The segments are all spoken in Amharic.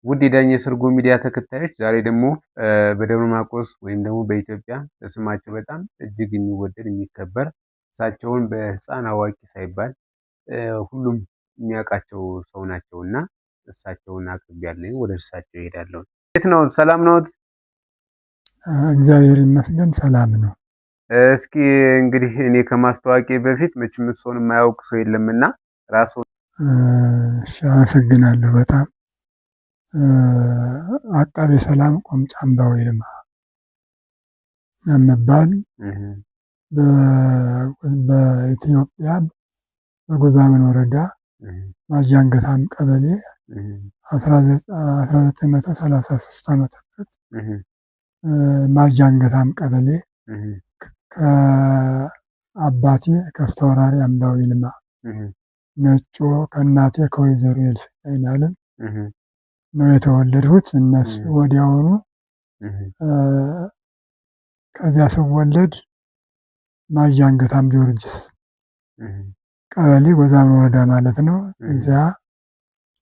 ውድ የዳኘ ስርጎ ሚዲያ ተከታዮች ዛሬ ደግሞ በደብረ ማርቆስ ወይም ደግሞ በኢትዮጵያ ስማቸው በጣም እጅግ የሚወደድ የሚከበር እሳቸውን በሕፃን አዋቂ ሳይባል ሁሉም የሚያውቃቸው ሰው ናቸው እና እሳቸውን አቅርቤያለሁ። ወደ እሳቸው እሄዳለሁ። እንዴት ነው? ሰላም ነዎት? እግዚአብሔር ይመስገን ሰላም ነው። እስኪ እንግዲህ እኔ ከማስታወቂ በፊት መቼም እርስዎን የማያውቅ ሰው የለምና ራስዎ። እሺ፣ አመሰግናለሁ በጣም። አቃቤ ሰላም ቆምጫ አምባው ይልማ የምባል በኢትዮጵያ በጎዛመን ወረዳ ማጃንገታም ቀበሌ 1933 ዓመተ ምህረት ማጃንገታም ቀበሌ ከአባቴ ከፊታውራሪ አምባው ይልማ ነጮ ከእናቴ ከወይዘሮ ኤልፍኝ አይናለም ነው የተወለድሁት። እነሱ ወዲያውኑ ከዚያ ስወለድ ማጃንገታም ጊዮርጊስ ቀበሌ ጎዛመን ወረዳ ማለት ነው። እዚያ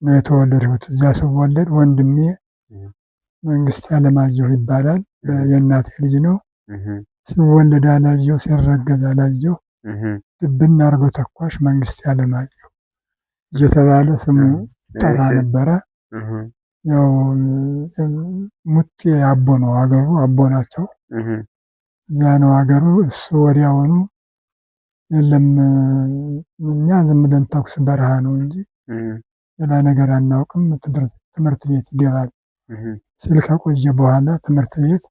ነው የተወለድሁት። እዚያ ስወለድ ወንድሜ መንግስት አለማየሁ ይባላል። የእናቴ ልጅ ነው። ሲወለድ አላየሁ፣ ሲረገዝ አላየሁ። ድብን አድርጎ ተኳሽ መንግስት አለማየሁ እየተባለ ስሙ ይጠራ ነበረ። ያው ሙጤ አቦ ነው አገሩ፣ አቦ ናቸው። እዚያ ነው አገሩ። እሱ ወዲያውኑ የለም እኛ ዝም ብለን ተኩስ በረሃ ነው እንጂ ሌላ ነገር አናውቅም፣ ትምህርት ቤት ይገባል ሲል ከቆየ በኋላ ትምህርት ቤት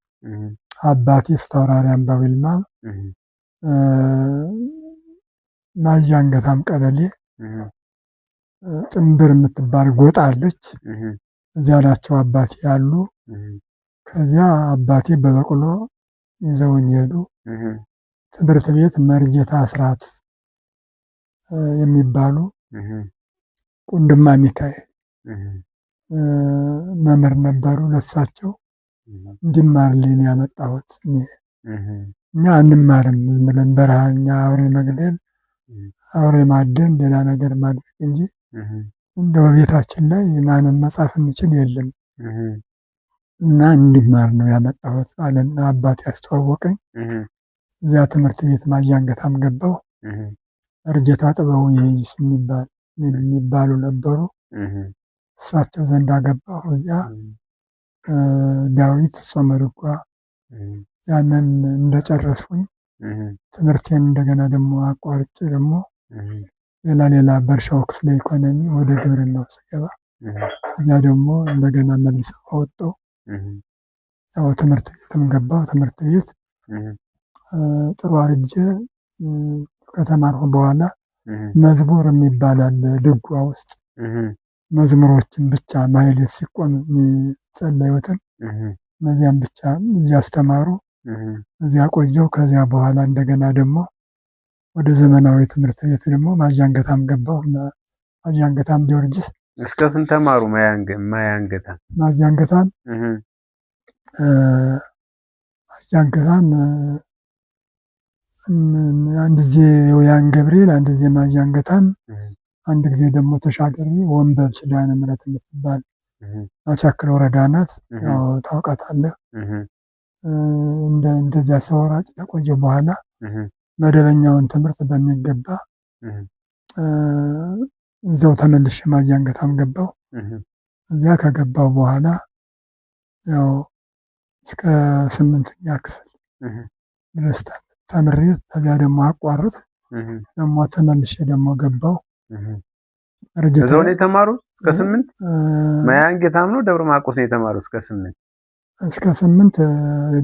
አባቴ ፊታውራሪ አምባው ይልማ ማያንገታም ቀበሌ ጥንብር የምትባል ጎጥ አለች። እዚያ ናቸው አባቴ ያሉ። ከዚያ አባቴ በበቅሎ ይዘውኝ ሄዱ። ትምህርት ቤት መርጌታ አስራት የሚባሉ ቁንድማ ሚካኤል መምህር ነበሩ። ለሳቸው እንዲማርልኝ ያመጣሁት እኔ። እኛ አንማርም፣ ዝም ብለን በረሃ እኛ አውሬ መግደል፣ አውሬ ማደን፣ ሌላ ነገር ማድረግ እንጂ እንደው ቤታችን ላይ ማንም መጻፍ የሚችል የለም እና እንዲማር ነው ያመጣሁት አለና አባት ያስተዋወቀኝ። እዚያ ትምህርት ቤት ማያንገታም ገባሁ። እርጀታ ጥበቡ ይይስ የሚባሉ ነበሩ። እሳቸው ዘንድ አገባሁ። እዚያ ዳዊት፣ ጾመ ድጓ ያንን እንደጨረስኩኝ ትምህርቴን እንደገና ደግሞ አቋርጬ ደግሞ ሌላ ሌላ በእርሻው ክፍለ ኢኮኖሚ ወደ ግብርናው ስገባ ከዚያ ደግሞ እንደገና መልሰው አወጣው። ያው ትምህርት ቤትም ገባሁ። ትምህርት ቤት ጥሩ አርጄ ከተማርኩ በኋላ መዝሙር የሚባል አለ ድጓ ውስጥ መዝሙሮችን ብቻ ማህሌት ሲቆም የሚጸለዩትን እነዚያን ብቻ እያስተማሩ እዚያ ቆየሁ። ከዚያ በኋላ እንደገና ደግሞ ወደ ዘመናዊ ትምህርት ቤት ደግሞ ማጃንገታም ገባሁ። ማጃንገታም ጊዮርጊስ። እስከ ስንት ተማሩ? ማያንገታም ማጃንገታም ማጃንገታም አንድ ጊዜ ያን ገብርኤል፣ አንድ ጊዜ ማጃንገታም፣ አንድ ጊዜ ደግሞ ተሻገሬ ወንበል ኪዳነ ምሕረት የምትባል ማቻክል ወረዳ ናት። ያው ታውቃታለህ። እንደዚያ ሰወራጭ ተቆየ በኋላ መደበኛውን ትምህርት በሚገባ እዚያው ተመልሼ ማጃንገታም ገባሁ። እዚያ ከገባሁ በኋላ ያው እስከ 8ኛ ክፍል ድረስ ተምሬ ከዚያ ደግሞ አቋረጥኩ። ደግሞ ተመልሼ ደግሞ ገባሁ። እዛው ነው የተማሩ እስከ 8? ማያንጌታም ነው ደብረ ማርቆስ ነው የተማሩ እስከ 8? እስከ 8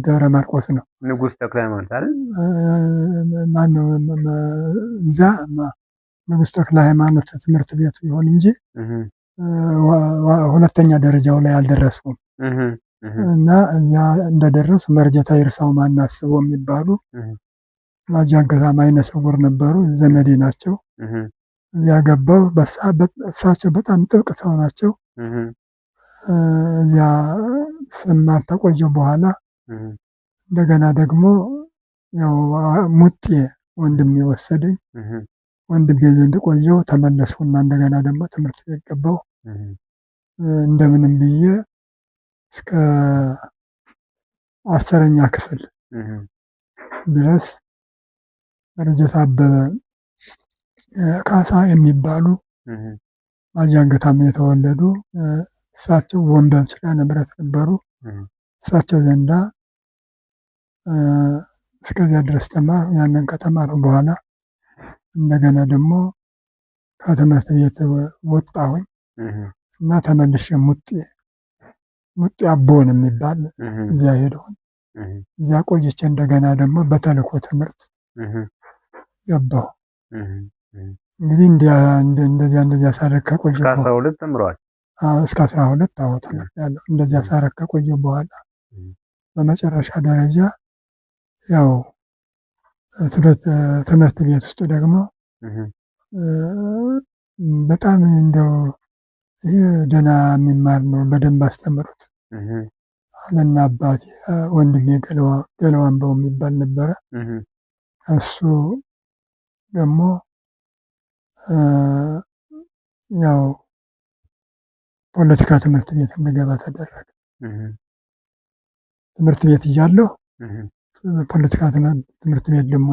ደብረ ማርቆስ ነው። ንጉሥ ተክለ ሃይማኖት አይደል? ማነው እዛ ንጉሥ ተክለ ሃይማኖት ትምህርት ቤቱ ይሁን እንጂ ሁለተኛ ደረጃው ላይ አልደረስኩም። እና እዛ እንደደረሱ መርጀታ ይርሳው ማናስበው የሚባሉ ማጃንገታም አይነ ስውር ነበሩ። ዘመዴ ናቸው። እዚያ ገባሁ። እሳቸው በጣም ጥብቅ ሰው ናቸው። እዚያ ስማር ተቆየሁ በኋላ እንደገና ደግሞ ያው ሙጤ ወንድሜ ወሰደኝ። ወንድሜ ዘንድ ቆየሁ። ተመለስኩና እንደገና ደግሞ ትምህርት ቤት ገባሁ። እንደምንም ብዬ እስከ 10ኛ ክፍል ድረስ መሪጌታ አበበ ካሳ የሚባሉ ማጃንገታም የተወለዱ እሳቸው ወንበም ኪዳነ ምሕረት ነበሩ። እሳቸው ዘንዳ እስከዚያ ድረስ ተማርኩ። ያንን ከተማርኩ በኋላ እንደገና ደግሞ ከትምህርት ቤት ወጣሁኝ እና ተመልሼ ሙጤ ሙጤ አቦን የሚባል እዚያ ሄደሁኝ። እዚያ ቆይቼ እንደገና ደግሞ በተልእኮ ትምህርት ገባሁ። እንግዲህ እንደዚያ እንደዚያ ሳደርግ ከቆየሁ እስከ 12 ተምረዋል። እስከ 12 አዎ ተምሬያለሁ። እንደዚያ ሳደርግ ከቆየሁ በኋላ በመጨረሻ ደረጃ ያው ትምህርት ቤት ውስጥ ደግሞ በጣም እንደው ይህ ደህና የሚማር ነው በደንብ አስተምሩት አለና አባቴ ወንድሜ ገለዋንበው የሚባል ነበረ። እሱ ደግሞ ያው ፖለቲካ ትምህርት ቤት እንድገባ ተደረገ። ትምህርት ቤት እያለሁ ፖለቲካ ትምህርት ቤት ደግሞ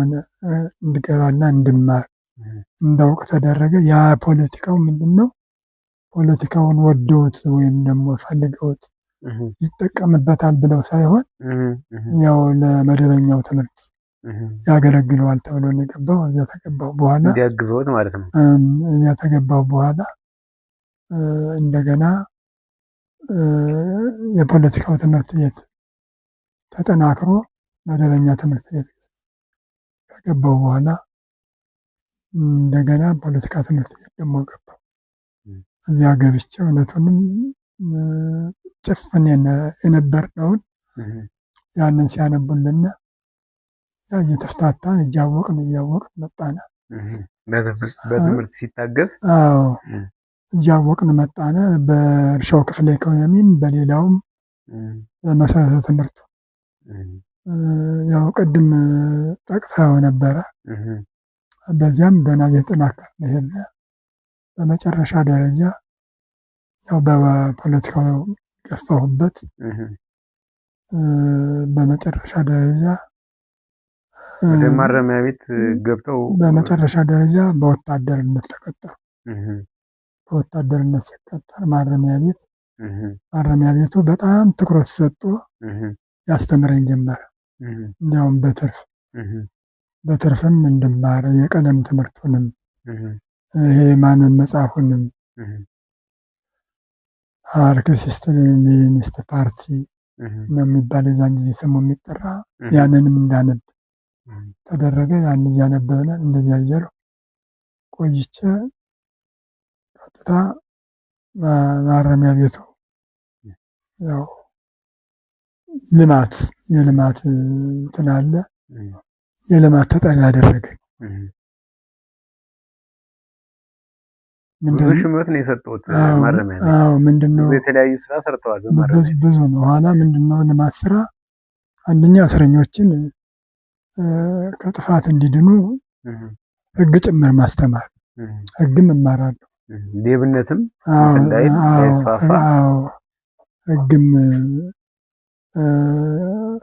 እንድገባና እንድማር እንዳውቅ ተደረገ። ያ ፖለቲካው ምንድን ነው? ፖለቲካውን ወደውት ወይም ደግሞ ፈልገውት ይጠቀምበታል ብለው ሳይሆን ያው ለመደበኛው ትምህርት ያገለግለዋል ተብሎ ነው የገባው። እዚያ ተገባሁ በኋላ እንዲያግዘዎት ማለት ነው። እዚያ ተገባሁ በኋላ እንደገና የፖለቲካው ትምህርት ቤት ተጠናክሮ መደበኛ ትምህርት ቤት ከገባሁ በኋላ እንደገና ፖለቲካ ትምህርት ቤት ደግሞ ገባሁ። እዚያ ገብቼ እውነቱንም ጭፍን የነበርነውን ያንን ሲያነቡልን ያ እየተፍታታን እያወቅን እያወቅን መጣነ። በትምህርት ሲታገዝ አዎ እያወቅን መጣነ። በእርሻው ክፍለ ኢኮኖሚም በሌላውም በመሰረተ ትምህርቱ ያው ቅድም ጠቅሰው ነበረ። በዚያም ገና እየተጠናከርን ሄድን። በመጨረሻ ደረጃ ያው በፖለቲካው ገፋሁበት። በመጨረሻ ደረጃ ወደ ማረሚያ ቤት ገብተው በመጨረሻ ደረጃ በወታደርነት ተቀጠርኩ። በወታደርነት ሲቀጠር ማረሚያ ቤት ማረሚያ ቤቱ በጣም ትኩረት ሰጥቶ ያስተምረኝ ጀመረ። እንዲያውም በትርፍም እንድማር የቀለም ትምህርቱንም ይሄ ማንም መጽሐፉንም ማርክሲስት ሌኒኒስት ፓርቲ ነው የሚባል የዛን ጊዜ ስሙ የሚጠራ ያንንም እንዳነብ ተደረገ። ያን እያነበብን እንደዚያ እያልኩ ቆይቼ ቀጥታ ማረሚያ ቤቱ ያው ልማት የልማት እንትን አለ የልማት ተጠሪ አደረገኝ። ብዙ ሹመት ነው የሰጡት ማረሚያ ቤት። አዎ ምንድነው የተለያዩ ስራ ሰርተዋል። በማረሚያ ቤት ብዙ ነው። ኋላ ምንድነው ልማት ስራ አንደኛ እስረኞችን ከጥፋት እንዲድኑ ህግ ጭምር ማስተማር፣ ህግም እማራለሁ። ሌብነትም እንዳይል እንዳይስፋፋ። አዎ ህግም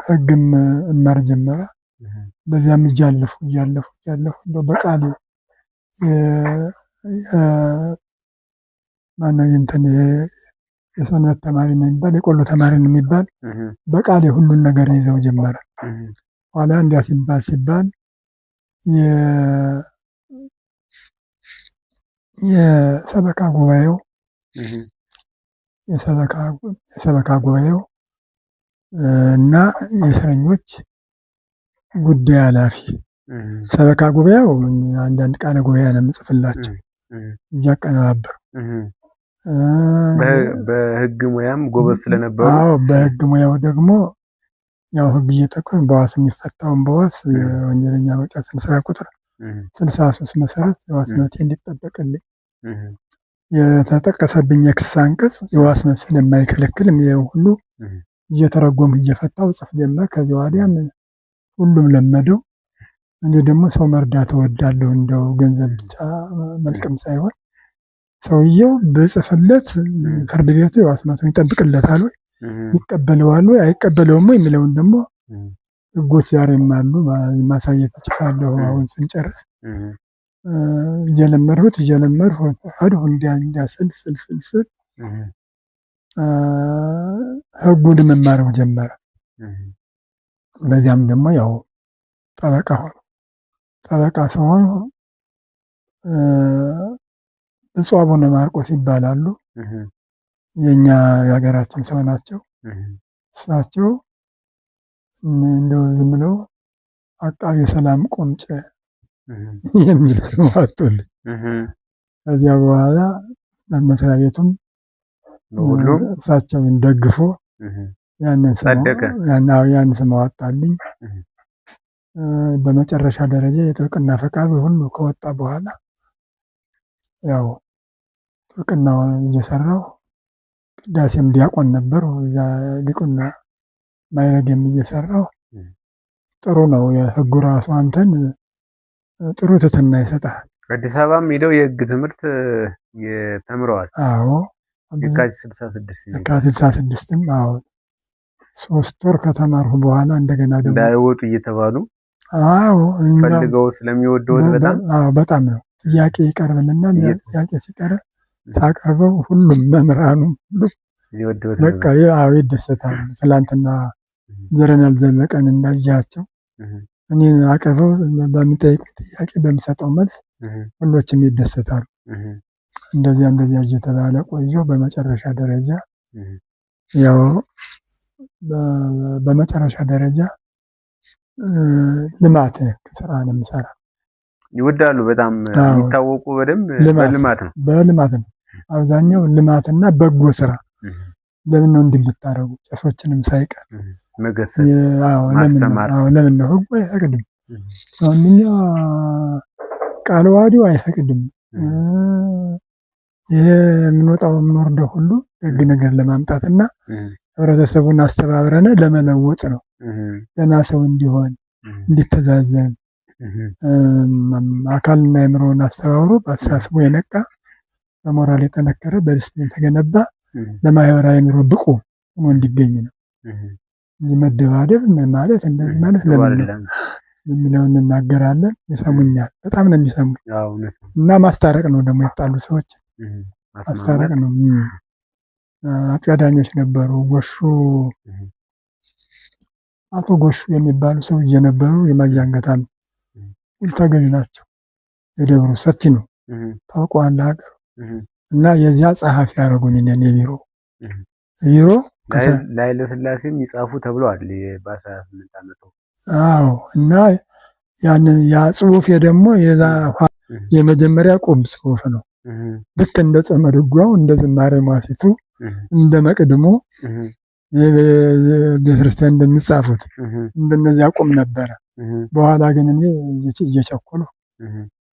ህግም እማር ጀመረ። በዚያም እያለፉ እያለፉ እያለፉ እንደው በቃሌ ማነው እንትን የሰንበት ተማሪ ነው የሚባል የቆሎ ተማሪ ነው የሚባል በቃሌ ሁሉን ነገር ይዘው ጀመረ። ኋላ እንዲያ ሲባል ሲባል የሰበካ ጉባኤው የሰበካ ጉባኤው እና የእስረኞች ጉዳይ ኃላፊ ሰበካ ጉባኤው አንዳንድ ቃለ ጉባኤ ነው የምጽፍላቸው እያቀነባበሩ። በህግ ሙያም ጎበዝ ስለነበሩ። አዎ በህግ ሙያው ደግሞ ያው ህግ እየጠቀሱ በዋስ የሚፈታውን በዋስ የወንጀለኛ መቅጫ ስነ ስርዓት ቁጥር 63 መሰረት የዋስ መብቴ እንዲጠበቅልኝ የተጠቀሰብኝ የክስ አንቀጽ የዋስ መብት ስለማይከለክል ይኸው ሁሉ እየተረጎምኩ እየፈታሁ ጽፍ ጀመር። ከዚያ ወዲያም ሁሉም ለመደው። እኔ ደግሞ ሰው መርዳት እወዳለሁ። እንደው ገንዘብ ብቻ መልቀም ሳይሆን ሰውየው ብጽፍለት ፍርድ ቤቱ የዋስ መብቱን ይጠብቅለታል ወይ ይቀበለዋል ወይ አይቀበለውም ወይ የሚለውን ደግሞ ህጎች ዛሬም አሉ፣ ማሳየት እችላለሁ። አሁን ስንጨርስ እየለመድሁት እየለመድሁ ሄድሁ። እንዲያ እንዲያ ስል ስል ስል ስል ህጉን መማረው ጀመረ። በዚያም ደግሞ ያው ጠበቃ ሆነ። ጠበቃ ስሆን ብፁዕ አቡነ ማርቆስ ይባላሉ። የኛ የሀገራችን ሰው ናቸው። እሳቸው እንደው ዝም ብለው አቃቤ ሰላም ቆምጨ የሚል ስም አወጡልኝ። ከዚያ በኋላ መስሪያ ቤቱም እሳቸውን ደግፎ ያን ስም አወጣልኝ። በመጨረሻ ደረጃ የጥብቅና ፈቃድ ሁሉ ከወጣ በኋላ ያው ጥብቅናውን እየሰራሁ ቅዳሴም ዲያቆን ነበር፣ ሊቁና ማዕረግም እየሰራሁ ጥሩ ነው። የህጉ ራሱ አንተን ጥሩ ትትና ይሰጣል። አዲስ አበባም ሄደው የህግ ትምህርት ተምረዋል። አዎ፣ የካቲት 66። የካቲት 66ም አዎ፣ 3 ወር ከተማርሁ በኋላ እንደገና ደግሞ እንዳይወጡ እየተባሉ አዎ፣ ፈልገው ስለሚወደውት በጣም። አዎ፣ በጣም ነው። ጥያቄ ይቀርብልናል። ጥያቄ ሲቀርብ ሳቀርበው ሁሉም መምህራኑ ሁሉ በቃ አዎ ይደሰታሉ። ትላንትና ጀነራል ዘለቀን እንዳያቸው እኔን አቅርበው በሚጠይቅ ጥያቄ በሚሰጠው መልስ ሁሎችም ይደሰታሉ። እንደዚያ እንደዚያ እየተባለ ቆዮ በመጨረሻ ደረጃ ያው በመጨረሻ ደረጃ ልማት ስራ ነው የምሰራ። ይወዳሉ። በጣም የሚታወቁ በደንብ በልማት ነው። በልማት ነው። አብዛኛው ልማትና በጎ ስራ። ለምን ነው እንዲህ የምታደርጉ? ቄሶችንም ሳይቀር ለምን ነው? ህጉ አይፈቅድም። አሁን እኛ ቃለ ዓዋዲው አይፈቅድም። ይሄ የምንወጣው የምንወርደው ሁሉ ደግ ነገር ለማምጣትና ህብረተሰቡን አስተባብረን ለመለወጥ ነው። ደህና ሰው እንዲሆን፣ እንዲተዛዘን፣ አካልና አእምሮውን አስተባብሮ በአስተሳሰቡ የነቃ፣ በሞራል የጠነከረ፣ በዲስፕሊን የተገነባ፣ ለማህበራዊ ኑሮ ብቁ ሆኖ እንዲገኝ ነው እንጂ መደባደብ ምን ማለት እንደዚህ ማለት ለምን ነው የሚለውን እንናገራለን። ይሰሙኛል፣ በጣም ነው የሚሰሙኝ። እና ማስታረቅ ነው ደግሞ፣ የጣሉ ሰዎች ማስታረቅ ነው። አጥቢያ ዳኞች ነበሩ። ጎሹ፣ አቶ ጎሹ የሚባሉ ሰውዬ ነበሩ። የማጃንገታም ተገዥ ናቸው። የደብሩ ሰፊ ነው፣ ታውቀዋለህ ሀገሩ። እና የዚያ ጸሐፊ ያደረጉኝ እኔን የቢሮ ቢሮ። ለኃይለ ሥላሴም ይጻፉ ተብለዋል በ18 ዓመቱ። አዎ፣ እና ያን ያ ጽሁፌ ደግሞ የዛ የመጀመሪያ ቁም ጽሁፍ ነው። ልክ እንደ ጾመ ድጓው፣ እንደ ዝማሬ ማሲቱ፣ እንደ መቅድሙ ቤተክርስቲያን እንደሚጻፉት እንደነዚያ ቁም ነበረ። በኋላ ግን እኔ እየቸኮልኩ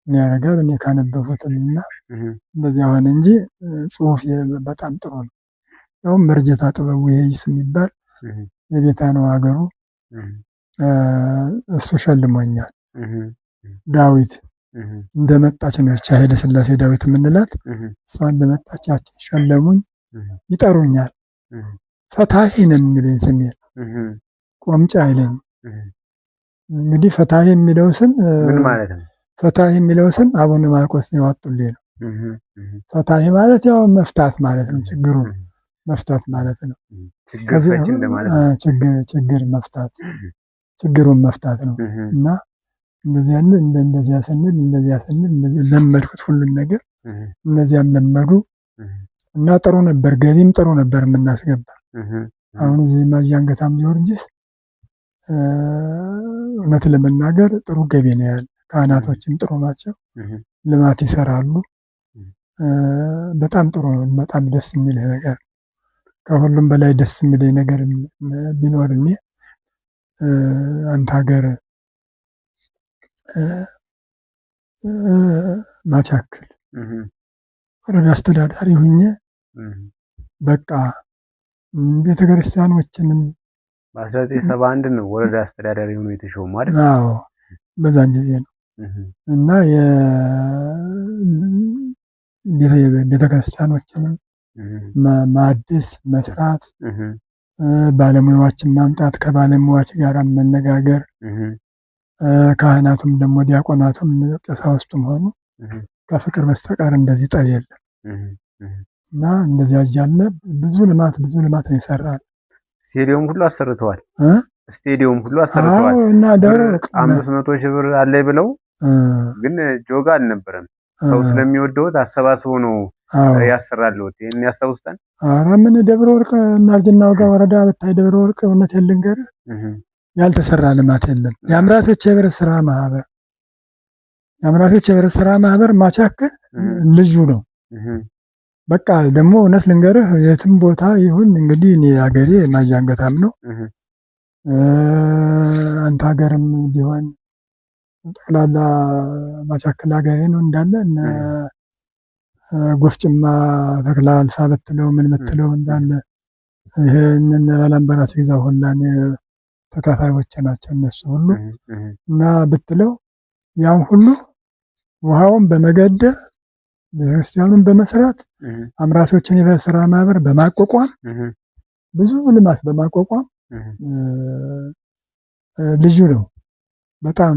ምን ያደርጋል እኔ ካነበብኩትና እንደዚያ ሆነ እንጂ ጽሁፍ በጣም ጥሩ ነው። ያውም መርጀታ ጥበቡ ይይስ የሚባል የቤታ ነው ሀገሩ፣ እሱ ሸልሞኛል። ዳዊት እንደመጣች ነው ኃይለ ሥላሴ ዳዊት የምንላት፣ እሷ እንደመጣች ያችን ሸለሙኝ። ይጠሩኛል። ፈታሂ ነው የሚለኝ ስሜን፣ ቆምጫ አይለኝ። እንግዲህ ፈታሂ የሚለው ስም ምን ማለት ነው? ፈታሂ የሚለው ስም አቡነ ማርቆስ ያወጡልኝ ነው። ፈታሂ ማለት ያው መፍታት ማለት ነው። ችግሩን መፍታት ማለት ነው። ችግር መፍታት፣ ችግሩን መፍታት ነው። እና እንደዚያ እንደዚያ ስንል እንደዚያ ስንል ለመድኩት ሁሉን ነገር፣ እነዚያም ለመዱ እና ጥሩ ነበር። ገቢም ጥሩ ነበር የምናስገባ። አሁን እዚህ ማያንገታም ጊዮርጊስ እውነት ለመናገር ጥሩ ገቢ ነው ያለ። ካህናቶችም ጥሩ ናቸው፣ ልማት ይሰራሉ። በጣም ጥሩ ነው። በጣም ደስ የሚል ነገር፣ ከሁሉም በላይ ደስ የሚል ነገር ቢኖር እኔ አንድ ሀገር ማቻክል ወረዳ አስተዳዳሪ ሁኜ በቃ ቤተክርስቲያኖችንም በ1971 ነው ወረዳ አስተዳዳሪ ሆኖ የተሾሙ አይደል? አዎ፣ በዛን ጊዜ ነው። እና ቤተክርስቲያኖችንም ማደስ መስራት፣ ባለሙያዎችን ማምጣት፣ ከባለሙያዎች ጋር መነጋገር፣ ካህናቱም ደግሞ ዲያቆናቱም ቀሳውስቱም ሆኑ ከፍቅር በስተቀር እንደዚህ ጠብ የለም እና እንደዚያ እያለ ብዙ ልማት ብዙ ልማት ነው የሰራን። ስቴዲየም ሁሉ አሰርተዋል። ስቴዲየም ሁሉ አሰርተዋል። እና ደብረ ወርቅ 500,000 ብር አለ ብለው ግን ጆጋ አልነበረም። ሰው ስለሚወደውት አሰባስቦ ነው ያሰራልዎት። ይሄን ያስታውስታል? ኧረ ምን ደብረ ወርቅ እናርጅና ወጋ ወረዳ ብታይ ደብረ ወርቅ እውነቴን ልንገርህ ያልተሰራ ልማት የለም። የአምራቾች የህብረት ስራ ማህበር የአምራቾች የህብረት ስራ ማህበር ማቻከል ልዩ ነው። በቃ ደግሞ እውነት ልንገርህ የትም ቦታ ይሁን እንግዲህ እኔ ሀገሬ ማጃንገታም ነው፣ አንተ ሀገርም ቢሆን ጠቅላላ ማቻከል ሀገሬ ነው እንዳለ እነ ጎፍጭማ ተክላ አልፋ ብትለው ምን ብትለው እንዳለ ይሄንን ባላምባራስ ግዛው ሁላ ተካፋዮች ናቸው እነሱ ሁሉ እና ብትለው ያን ሁሉ ውሃውን በመገደብ ቤተክርስቲያኑን በመስራት አምራቾችን የህብረት ስራ ማህበር በማቋቋም ብዙ ልማት በማቋቋም ልዩ ነው። በጣም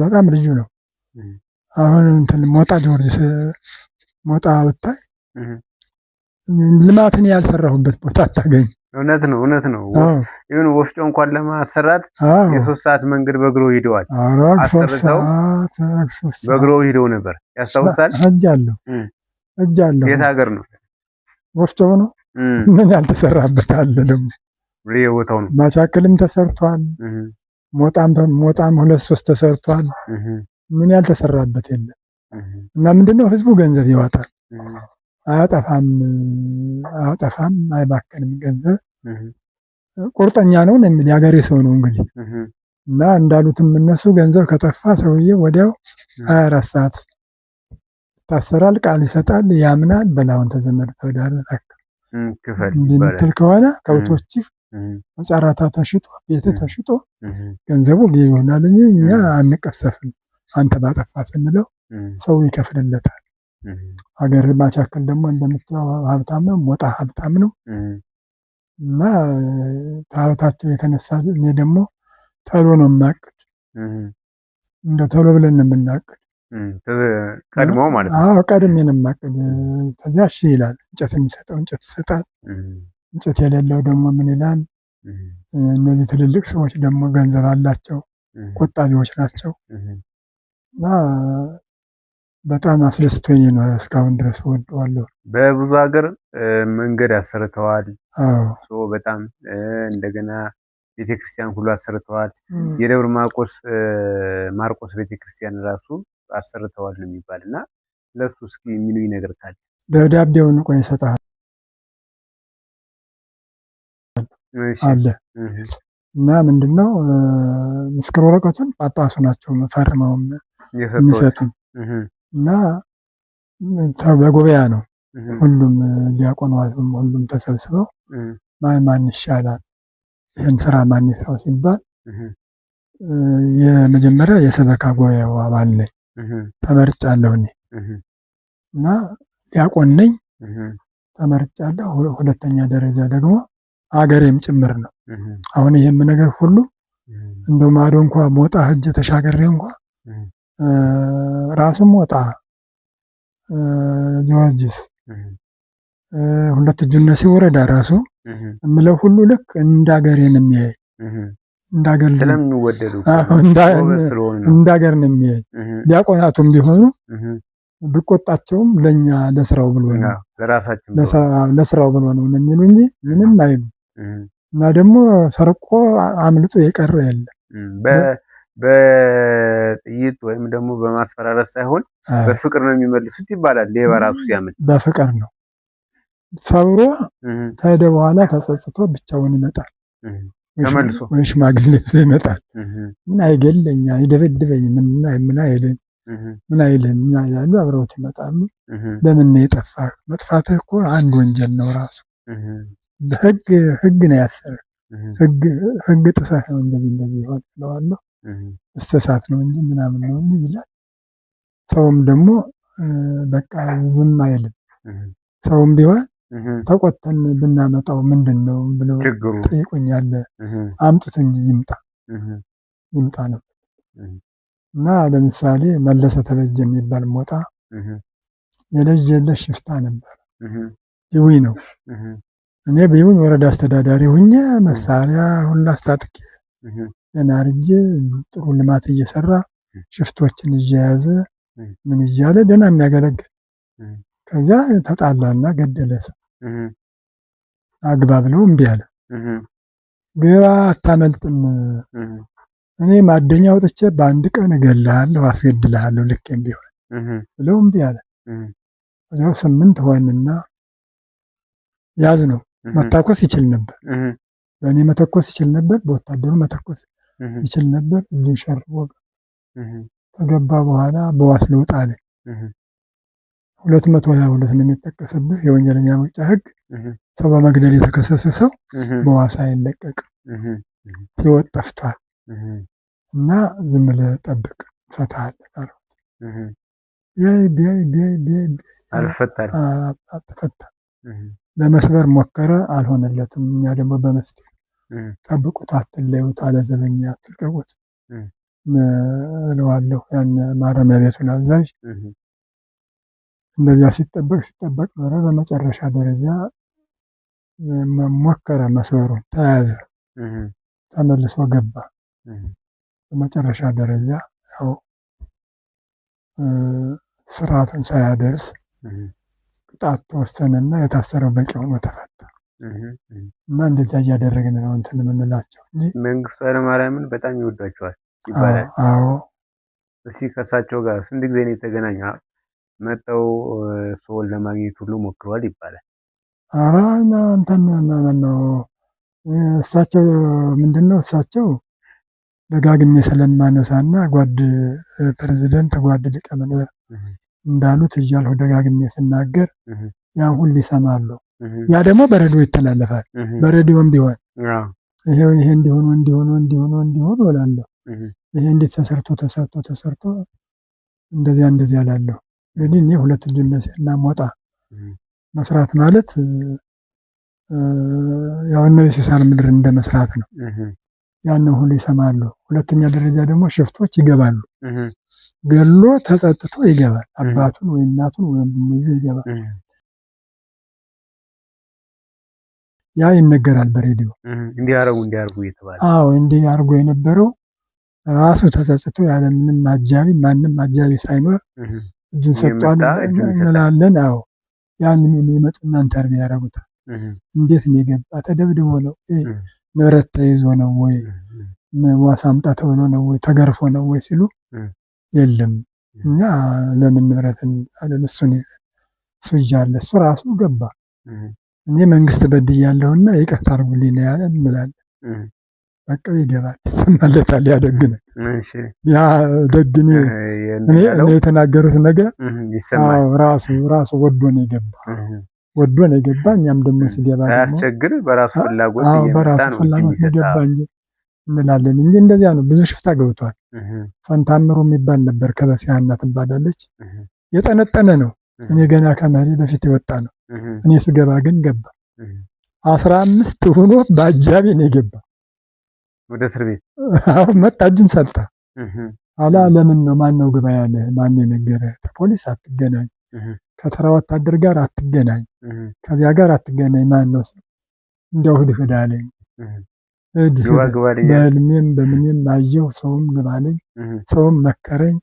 በጣም ልዩ ነው። አሁን እንትን ሞጣ ጊዮርጊስ ሞጣ ብታይ ልማትን ያልሰራሁበት ቦታ አታገኝ። እውነት ነው፣ እውነት ነው። ይሁን ወፍጮ እንኳን ለማሰራት የ3 ሰዓት መንገድ በእግሮ ሂደዋል። አሰርተው በእግሮ ሂደው ነበር። ያስታውሳል? ሄጃለሁ፣ ሄጃለሁ። የት ሀገር ነው ወፍጮ ነው? ምን ያልተሰራበት አለ ደግሞ? ቦታው ነው። ማቻክልም ተሰርቷል። ሞጣም ሞጣም ሁለት ሶስት ተሰርቷል። ምን ያልተሰራበት የለም። እና ምንድነው ህዝቡ ገንዘብ ይዋጣል፣ አያጠፋም፣ አያጠፋም፣ አይባከንም ገንዘብ ቁርጠኛ ነው የሚል የሀገሬ ሰው ነው እንግዲህ። እና እንዳሉትም እነሱ ገንዘብ ከጠፋ ሰውዬ ወዲያው 24 ሰዓት ይታሰራል፣ ቃል ይሰጣል፣ ያምናል። በላውን ተዘመድ ተወዳረ እንድትል ከሆነ ከብቶችህ በጨረታ ተሽጦ ቤት ተሽጦ ገንዘቡ ይሆናል እንጂ እኛ አንቀሰፍም፣ አንተ ባጠፋ ስንለው ሰው ይከፍልለታል። ሀገር ማቻከል ደግሞ እንደምታየው ሀብታም ነው፣ ሞጣ ሀብታም ነው። እና ከሀብታቸው የተነሳ እኔ ደግሞ ተሎ ነው የማቅድ፣ እንደ ተሎ ብለን ነው የምናቅድ። ቀድሞ ማለት ነው። አዎ ቀድሜ ነው የማቅድ። ከዚያ እሺ ይላል። እንጨት የሚሰጠው እንጨት ይሰጣል። እንጨት የሌለው ደግሞ ምን ይላል? እነዚህ ትልልቅ ሰዎች ደግሞ ገንዘብ አላቸው፣ ቆጣቢዎች ናቸው። እና በጣም አስደስቶኝ ነው እስካሁን ድረስ እወደዋለሁ። በብዙ ሀገር መንገድ አሰርተዋል። በጣም እንደገና ቤተክርስቲያን ሁሉ አሰርተዋል። የደብረ ማርቆስ ቤተክርስቲያን ራሱ አሰርተዋል ነው የሚባል እና ለሱ እስኪ የሚሉኝ ነገር ካለ። ደብዳቤውን ቆይ እሰጥሃለሁ አለ እና ምንድነው ምስክር ወረቀቱን ጳጳሱ ናቸው ፈርመው የሚሰጡን እና በጉባኤ ነው ሁሉም ዲያቆናቱም ሁሉም ተሰብስበው ማን ማን ይሻላል ይህን ስራ ማን ይስራው ሲባል የመጀመሪያ የሰበካ ጉባኤው አባል ነኝ፣ ተመርጫለሁ እኔ እና ዲያቆን ነኝ ተመርጫለሁ። ሁለተኛ ደረጃ ደግሞ አገሬም ጭምር ነው። አሁን ይሄም ነገር ሁሉ እንደው ማዶ እንኳ ሞጣ ሂጄ ተሻገሬ እንኳ ራሱም ሞጣ ጊዮርጊስ ሁለት እጁን ሲወረዳ ራሱ እምለው ሁሉ ልክ እንዳገሬን የሚያይ እንዳገር ስለሚወደዱ እንዳገር ነው የሚያይ። ዲያቆናቱም ቢሆኑ ብቆጣቸውም ለኛ ለስራው ብሎ ነው ለስራው ብሎ ነው የሚሉ እንጂ ምንም አይሉ። እና ደግሞ ሰርቆ አምልጦ የቀረ የለም። በጥይት ወይም ደግሞ በማስፈራራት ሳይሆን በፍቅር ነው የሚመልሱት ይባላል። ሌባ ራሱ ሲያምን በፍቅር ነው። ሰብሮ ከሄደ በኋላ ተጸጽቶ ብቻውን ይመጣል። ተመልሶ ወይ ሽማግሌ ሰው ይመጣል። ምን አይገለኝ፣ አይደበድበኝ፣ ምን ምን አይለኝ፣ ምን አይልህም ይላሉ። አብረውት ይመጣሉ። ለምን ነው የጠፋህ? መጥፋትህ እኮ አንድ ወንጀል ነው ራሱ። በህግ ህግ ነው ያሰረህ። ህግ ህግ ጥሰህ ነው እንደዚህ እንደዚህ ይሆን እለዋለሁ። እስተሳት ነው እንጂ ምናምን ነው እንጂ ይላል። ሰውም ደግሞ በቃ ዝም አይልም። ሰውም ቢሆን ተቆጥተን ብናመጣው ምንድን ነው ብለው ጠይቆኛል። አምጡትኝ ይምጣ ይምጣ ነው። እና ለምሳሌ መለሰ ተበጀ የሚባል ሞጣ የለየለት ሽፍታ ነበር። ይዊ ነው። እኔ ቢሆን ወረዳ አስተዳዳሪ ሁኜ መሳሪያ ሁሉ አስታጥቄ ገና አርጄ ጥሩ ልማት እየሰራ ሽፍቶችን እየያዘ ምን እያለ ደህና የሚያገለግል፣ ከዚያ ተጣላና ገደለ ሰው። አግባብ ነው፣ እምቢ አለ። ግባ አታመልጥም፣ እኔ ማደኛ አውጥቼ በአንድ ቀን እገልሃለሁ፣ አስገድልሃለሁ ልኬም ቢሆን ብለው እምቢ አለ። ወዲያው 8 ሆንና ያዝ ነው። መታኮስ ይችል ነበር፣ በእኔ መተኮስ ይችል ነበር፣ በወታደሩ መተኮስ ይችል ነበር። እጁን ሸርቦ ከገባ በኋላ በዋስ ልውጣ አለኝ። 222 ነው የሚጠቀስብህ የወንጀለኛ መቅጫ ሕግ። ሰው በመግደል የተከሰሰ ሰው በዋስ አይለቀቅም፣ ሕይወት ጠፍቷል እና ዝም ብለህ ጠብቅ እንፈታሃለን አልኩት። ቢያይ ቢያይ ቢያይ ቢያይ አልተፈታም። ለመስበር ሞከረ፣ አልሆነለትም። እኛ ደግሞ በመስቴ ጠብቁት፣ አትለዩት፣ አለ ዘበኛ አትልቀቁት እለዋለሁ ያን ማረሚያ ቤቱን አዛዥ። እንደዚያ ሲጠበቅ ሲጠበቅ ኖረ። በመጨረሻ ደረጃ ሞከረ መስበሩን፣ ተያዘ፣ ተመልሶ ገባ። በመጨረሻ ደረጃ ያው ስርዓቱን ሳያደርስ ቅጣት ተወሰነና የታሰረው በቂ ሆኖ ተፈታ። እና እንደዚያ እያደረግን ነው እንትን የምንላቸው እንጂ። መንግስቱ ኃይለማርያምን በጣም ይወዷቸዋል ይባላል። አዎ። እስኪ ከእሳቸው ጋር ስንት ጊዜ ነው የተገናኙ? መጠው ሰውን ለማግኘት ሁሉ ሞክረዋል ይባላል። ኧረ እንትን ነው እሳቸው፣ ምንድነው፣ እሳቸው ደጋግሜ ስለማነሳና ጓድ ፕሬዚደንት፣ ጓድ ሊቀመንበር እንዳሉት እያልሁ ደጋግሜ ስናገር ያን ሁሉ ይሰማሉ። ያ ደግሞ በሬዲዮ ይተላለፋል። በሬዲዮም ቢሆን ይሄ ይሄ እንዲሆኑ እንዲሆኑ እንዲሆኑ እንዲሆኑ እላለሁ። ይሄ እንዴት ተሰርቶ ተሰርቶ ተሰርቶ እንደዚያ እንደዚያ እላለሁ። እንግዲህ እኔ ሁለት ልጅነት እና ሞጣ መስራት ማለት ያው እነዚህ ሲሳር ምድር እንደ መስራት ነው። ያንን ሁሉ ይሰማሉ። ሁለተኛ ደረጃ ደግሞ ሽፍቶች ይገባሉ። ገሎ ተጸጥቶ ይገባል። አባቱን ወይ እናቱን ወይ ወንድሙን ይዞ ይገባል። ያ ይነገራል በሬዲዮ። እንዲያረጉ እንዲያርጉ እየተባለ። አዎ፣ እንዲህ አድርጎ የነበረው ራሱ ተጸጽቶ ያለ ምንም አጃቢ፣ ማንም አጃቢ ሳይኖር እጁን ሰጥቷል እንላለን። አዎ፣ ያን የሚመጡና interview ያደርጉታል። እንዴት ነው የገባ? ተደብድቦ ነው? ንብረት ተይዞ ነው ወይ? ዋስ አምጣ ተብሎ ነው ወይ? ተገርፎ ነው ወይ ሲሉ የለም፣ እኛ ለምን ንብረትን አለን፣ እሱን እሱ እያለ እሱ ራሱ ገባ። እኔ መንግስት በድያለሁና ይቅርታ አድርጉልኝ ነው ያለ እንላለን። በቃ ይገባል፣ ይሰማለታል። ያ ደግ ነገር፣ ያ ደግ እኔ የተናገሩት ነገር ራሱ ራሱ ወዶ ነው የገባ፣ ወዶ ነው የገባ። እኛም ደግሞ ሲገባ ደግሞ በራሱ ፍላጎት በራሱ ፍላጎት ነው የገባ እንጂ እንላለን እንጂ እንደዚያ ነው። ብዙ ሽፍታ ገብቷል። ፈንታምሩ የሚባል ነበር፣ ከበሲያና ትባላለች። የጠነጠነ ነው። እኔ ገና ከመሪ በፊት የወጣ ነው። እኔ ስገባ ግን ገባ። 15 ሆኖ በአጃቢ ነው የገባ ወደ እስር ቤት። አሁን መጣ፣ እጁን ሰጠ። አላ ለምን ነው፣ ማን ነው ግባ ያለ፣ ማን የነገረ? ከፖሊስ አትገናኝ፣ ከተራ ወታደር ጋር አትገናኝ፣ ከዚያ ጋር አትገናኝ። ማን ነው ሲል እንዲያው ሂድ ሂድ አለኝ። ሂድ ሂድ በህልሜም በምኔም አየሁ። ሰውም ግባ አለኝ፣ ሰውም መከረኝ።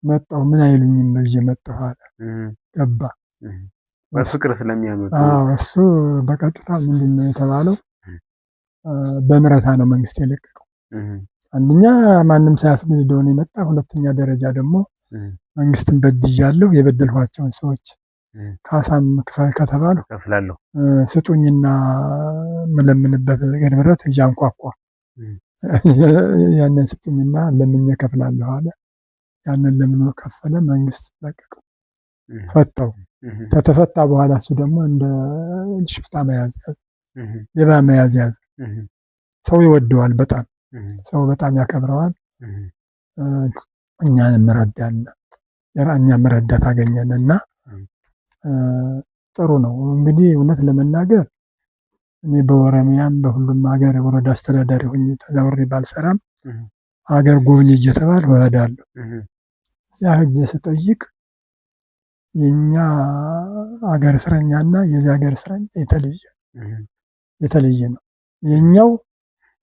መጣሁ፣ ምን አይሉኝም ብዬ መጣሁ አለ። ገባ። በፍቅር ስለሚያመጡ። አዎ፣ እሱ በቀጥታ ምንድን ነው የተባለው? በምረታ ነው መንግስት የለቀቀው። አንደኛ ማንም ሳያስገድደው ነው የመጣ። ሁለተኛ ደረጃ ደግሞ መንግስትን በድያለሁ፣ የበደልኋቸውን ሰዎች ካሳም ክፈል ከተባሉ ስጡኝና የምለምንበት ንብረት እያንኳኳ ያንን ስጡኝና ለምኜ እከፍላለሁ አለ። ያንን ለምኖ ከፈለ። መንግስት ለቀቀው፣ ፈታው። ከተፈታ በኋላ እሱ ደግሞ እንደ ሽፍታ መያዝ ያዘ፣ ሌባ መያዝ ያዘ። ሰው ይወደዋል በጣም፣ ሰው በጣም ያከብረዋል። እኛንም ረዳን። እኛም ረዳት አገኘን እና ጥሩ ነው። እንግዲህ እውነት ለመናገር እኔ በኦሮሚያም በሁሉም ሀገር ወረዳ አስተዳዳሪ ሆኜ ተዛውሬ ባልሰራም አገር ጎብኝ እየተባልኩ እሄዳለሁ። እዚያ ሄጄ ስጠይቅ የኛ አገር እስረኛና የዚያ ሀገር እስረኛ የተለየ ነው። የኛው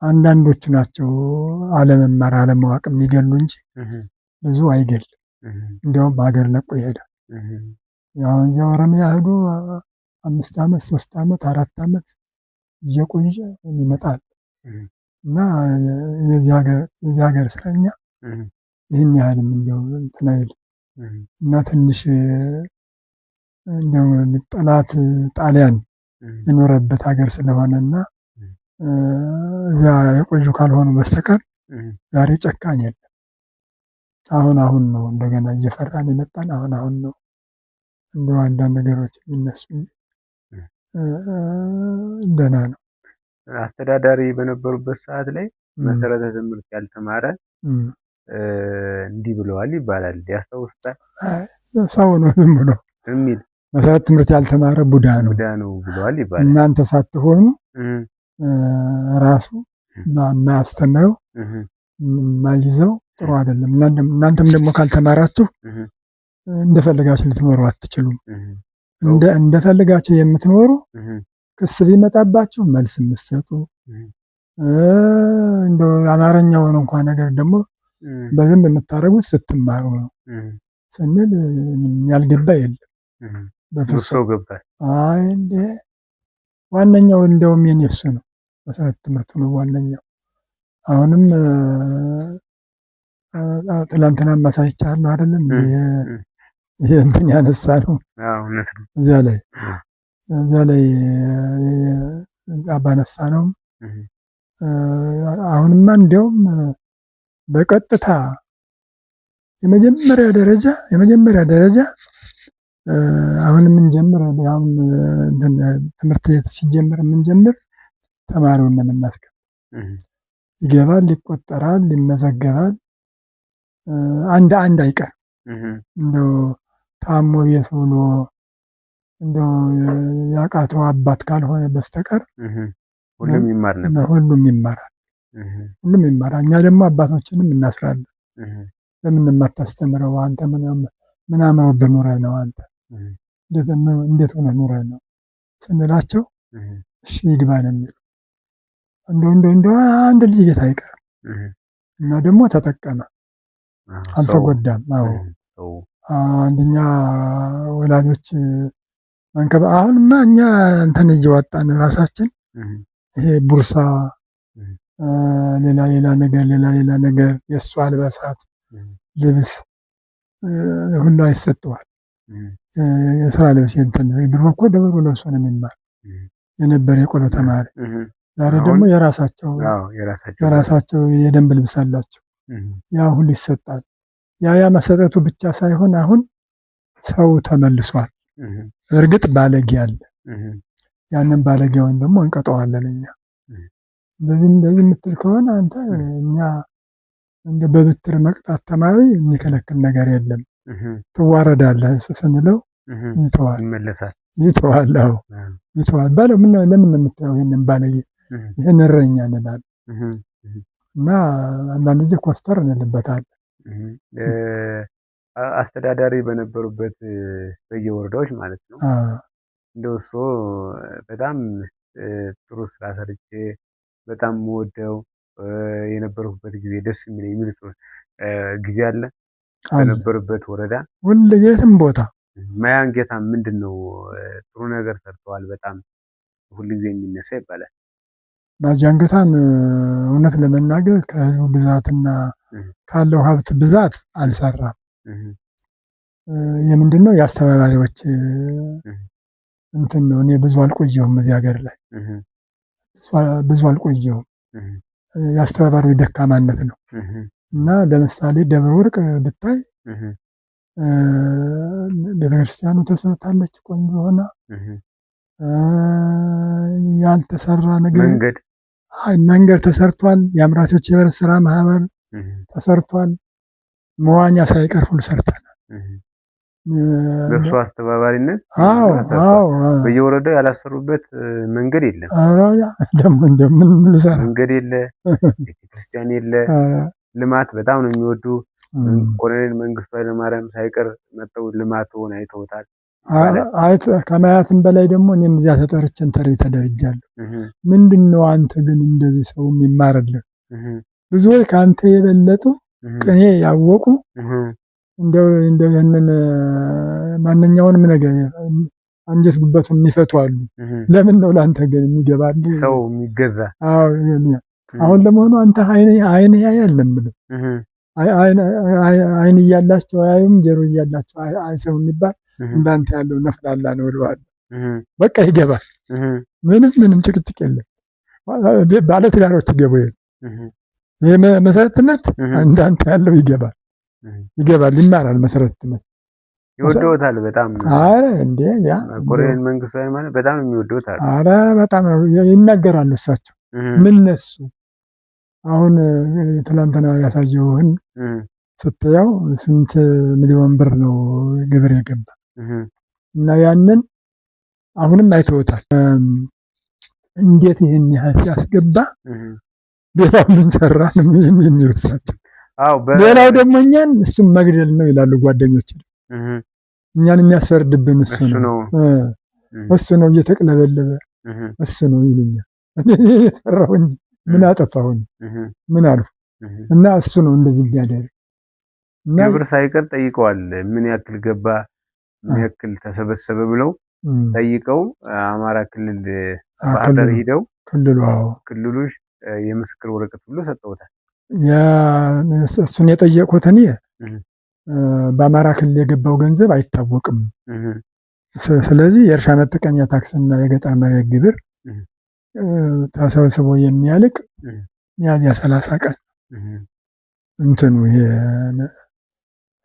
አንዳንዶቹ ናቸው አለመማር አለማወቅ የሚገሉ እንጂ ብዙ አይገልም። እንዲያውም በሀገር ለቆ ይሄዳል። አሁን እዚያ ኦሮሚያ ሄዶ 5 ዓመት 3 ዓመት 4 ዓመት እየቆየ ይመጣል እና የዚህ ሀገር እስረኛ ይህን ያህልም እንደው እንትን አይልም እና ትንሽ እንደው ጠላት ጣሊያን የኖረበት ሀገር ስለሆነና እዚያ የቆዩ ካልሆኑ በስተቀር ዛሬ ጨካኝ የለም። አሁን አሁን ነው እንደገና እየፈራን የመጣን አሁን አሁን ነው እንደው አንዳንድ ነገሮች የሚነሱ እንጂ ደህና ነው። አስተዳዳሪ በነበሩበት ሰዓት ላይ መሰረተ ትምህርት ያልተማረ እንዲህ ብለዋል ይባላል። ያስታውሱታል? ሰው ነው ዝም ብሎ የሚል መሰረተ ትምህርት ያልተማረ ቡዳ ነው ቡዳ ነው ብለዋል ይባላል። እናንተ ሳትሆኑ ራሱ የማያስተምረው የማይዘው ጥሩ አይደለም። እናንተም ደግሞ ካልተማራችሁ እንደፈለጋችሁ ልትኖሩ አትችሉም። እንደፈለጋችሁ የምትኖሩ ክስ ቢመጣባችሁ መልስ የምትሰጡ እንደው አማርኛውን እንኳን ነገር ደግሞ በደንብ የምታደርጉት ስትማሩ ነው ስንል ያልገባ የለም። በፍጹም አይ እንዴ ዋነኛው እንደውም የኔ እሱ ነው። መሰረት ትምህርቱ ነው ዋነኛው። አሁንም ትላንትና ማሳይቻለሁ አይደለም ይሄ እንትን ያነሳ ነው። እዚያ ላይ እዚያ ላይ ባነሳ ነው። አሁንማ እንደውም በቀጥታ የመጀመሪያ ደረጃ አሁን የምንጀምር አሁን ትምህርት ቤት ሲጀምር የምንጀምር ተማሪውን ነው የምናስገባው። ይገባል፣ ይቆጠራል፣ ይመዘገባል። አንድ አንድ አይቀር እንደው ታሞ ቤት ሆኖ እንደው ያቃተው አባት ካልሆነ በስተቀር ሁሉም ይማር ነበር። ሁሉም ይማራል። ሁሉም ይማራል። እኛ ደግሞ አባቶችንም እናስራለን። ለምን የማታስተምረው አንተ? ምን አምሮብህ ኑረህ ነው አንተ? እንዴት ሆነህ ኑረህ ነው ስንላቸው እሺ ይግባ ነው የሚሉ። እንደው እንደው እንደው አንድ ልጅ ቤት አይቀርም እና ደግሞ ተጠቀመ፣ አልተጎዳም። አዎ አንደኛ ወላጆች መንከባ አሁንማ እኛ እንትን እየወጣን ራሳችን ይሄ ቡርሳ ሌላ ሌላ ነገር ሌላ ሌላ ነገር የእሱ አልባሳት ልብስ ሁሉ አይሰጠዋል። የስራ ልብስ እንትን ድሮ እኮ ደብሮ ለብሶ ነው የሚማር የነበረ የቆሎ ተማሪ። ዛሬ ደግሞ የራሳቸው የደንብ ልብስ አላቸው። ያ ሁሉ ይሰጣል። ያ መሰጠቱ ብቻ ሳይሆን አሁን ሰው ተመልሷል። እርግጥ ባለጌ አለ። ያንን ባለጌውን ደግሞ እንቀጠዋለን እኛ። እንደዚህ እንደዚህ የምትል ከሆነ አንተ እኛ እንደ በብትር መቅጣት ተማሪ የሚከለክል ነገር የለም፣ ትዋረዳለህ ስንለው ይተዋል፣ ይተዋል። አዎ ይተዋል። ባለው ምን ለምን ነው የምታየው ይሄንን ባለጌ ይሄን እረኛ እንላለን። እና አንዳንድ ጊዜ ኮስተር እንልበታለን። አስተዳዳሪ በነበሩበት በየወረዳዎች ማለት ነው እንደው እርስዎ በጣም ጥሩ ስራ ሰርቼ በጣም የምወደው የነበርኩበት ጊዜ ደስ የሚለኝ የሚሉት ጊዜ አለ? በነበሩበት ወረዳ ሁሉ የትም ቦታ ማያንጌታ ምንድነው ጥሩ ነገር ሰርተዋል በጣም ሁሉ ጊዜ የሚነሳ ይባላል። ማጃንገታን እውነት ለመናገር ከህዝቡ ብዛትና ካለው ሀብት ብዛት አልሰራም። የምንድነው የአስተባባሪዎች እንትን ነው። እኔ ብዙ አልቆየሁም እዚህ ሀገር ላይ ብዙ አልቆየሁም። የአስተባባሪዎች ደካማነት ነው። እና ለምሳሌ ደብረ ወርቅ ብታይ ቤተክርስቲያኑ ተሰርታለች ቆንጆ ሆና። ያልተሰራ ነገር መንገድ ተሰርቷል። የአምራቾች የህብረት ስራ ማህበር ተሰርቷል። መዋኛ ሳይቀር ሁሉ ሰርተናል። በእሱ አስተባባሪነት አዎ አዎ፣ በየወረዳው ያላሰሩበት መንገድ የለም። ደግሞ እንደምን ልሰራ መንገድ የለ፣ ቤተክርስቲያን የለ። ልማት በጣም ነው የሚወዱ። ኮሎኔል መንግስቱ ኃይለማርያም ሳይቀር መጥተው ልማቱን አይተውታል። ከማያትም በላይ ደግሞ እኔም እዚያ ተጠርቼ interview ተደርጃለሁ። ምንድን ነው አንተ ግን እንደዚህ ሰው የሚማርልህ ብዙዎች ከአንተ የበለጡ ቅኔ ያወቁ እንደው እንደው ይህንን ማንኛውንም ነገር አንጀት ጉበቱን የሚፈቱ አሉ። ለምን ነው ለአንተ ግን የሚገባልህ ሰው የሚገዛ? አዎ፣ አሁን ለመሆኑ አንተ አይን አይን ያያል ነው የምልህ። አይን እያላቸው አያዩም፣ ጆሮ እያላቸው አይሰሙም የሚባል እንዳንተ ያለው ነፍላላ ነው እለዋለሁ። በቃ ይገባል። ምንም ምንም ጭቅጭቅ የለም። ባለትዳሮች ይገቡ የለ ይህ መሰረት ትምህርት እንዳንተ ያለው ይገባል፣ ይገባል፣ ይማራል። መሰረት ትምህርት ይወደውታል በጣም። አረ እንዴ ያ ኮሎኔል መንግስቱ ኃይለማርያም በጣም የሚወደውታል። አረ በጣም ነው ይናገራሉ እሳቸው። ምን ነሱ አሁን ትላንትና ያሳየውህን ስትያው ስንት ሚሊዮን ብር ነው ግብር የገባ እና ያንን አሁንም አይተውታል። እንዴት ይህን ያህል ሲያስገባ ሌላው ምን ሰራ ነው የሚሉ እሳቸው። ሌላው ደግሞ እኛን እሱም መግደል ነው ይላሉ ጓደኞች። እኛን የሚያስፈርድብን እሱ ነው፣ እሱ ነው እየተቅለበለበ እሱ ነው ይሉኛል። እኔ የሰራው እንጂ ምን አጠፋሁኝ? ምን አልኩ? እና እሱ ነው እንደዚህ የሚያደርግ። ግብር ሳይቀር ጠይቀዋል። ምን ያክል ገባ፣ ምን ያክል ተሰበሰበ ብለው ጠይቀው አማራ ክልል ባህር ዳር ሂደው ክልሉ ክልሉ የምስክር ወረቀት ብሎ ሰጠውታል። እሱን የጠየቁት እኔ በአማራ ክልል የገባው ገንዘብ አይታወቅም። ስለዚህ የእርሻ መጠቀሚያ ታክስና የገጠር መሬት ግብር ተሰብስቦ የሚያልቅ ሚያዝያ 30 ቀን እንትኑ ይሄ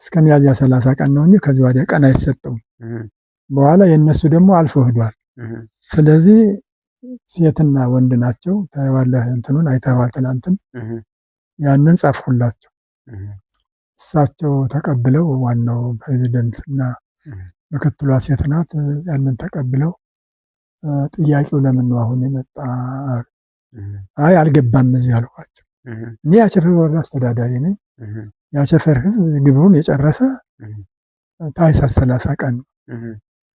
እስከ ሚያዝያ 30 ቀን ነው እንጂ ከዚህ ወዲያ ቀን አይሰጠውም። በኋላ የእነሱ ደግሞ አልፎ ሄዷል። ስለዚህ ሴትና ወንድ ናቸው። ታየዋለህ፣ እንትኑን አይተኸዋል ትናንትም። ያንን ጻፍሁላቸው። እሳቸው ተቀብለው ዋናው ፕሬዚደንት እና ምክትሏ ሴት ናት። ያንን ተቀብለው ጥያቄው ለምን ነው አሁን የመጣ? አይ አልገባም እዚህ አልኳቸው። እኔ የአቸፈር ወረዳ አስተዳዳሪ ነኝ። የአቸፈር ሕዝብ ግብሩን የጨረሰ ታኅሳስ 30 ቀን ነው።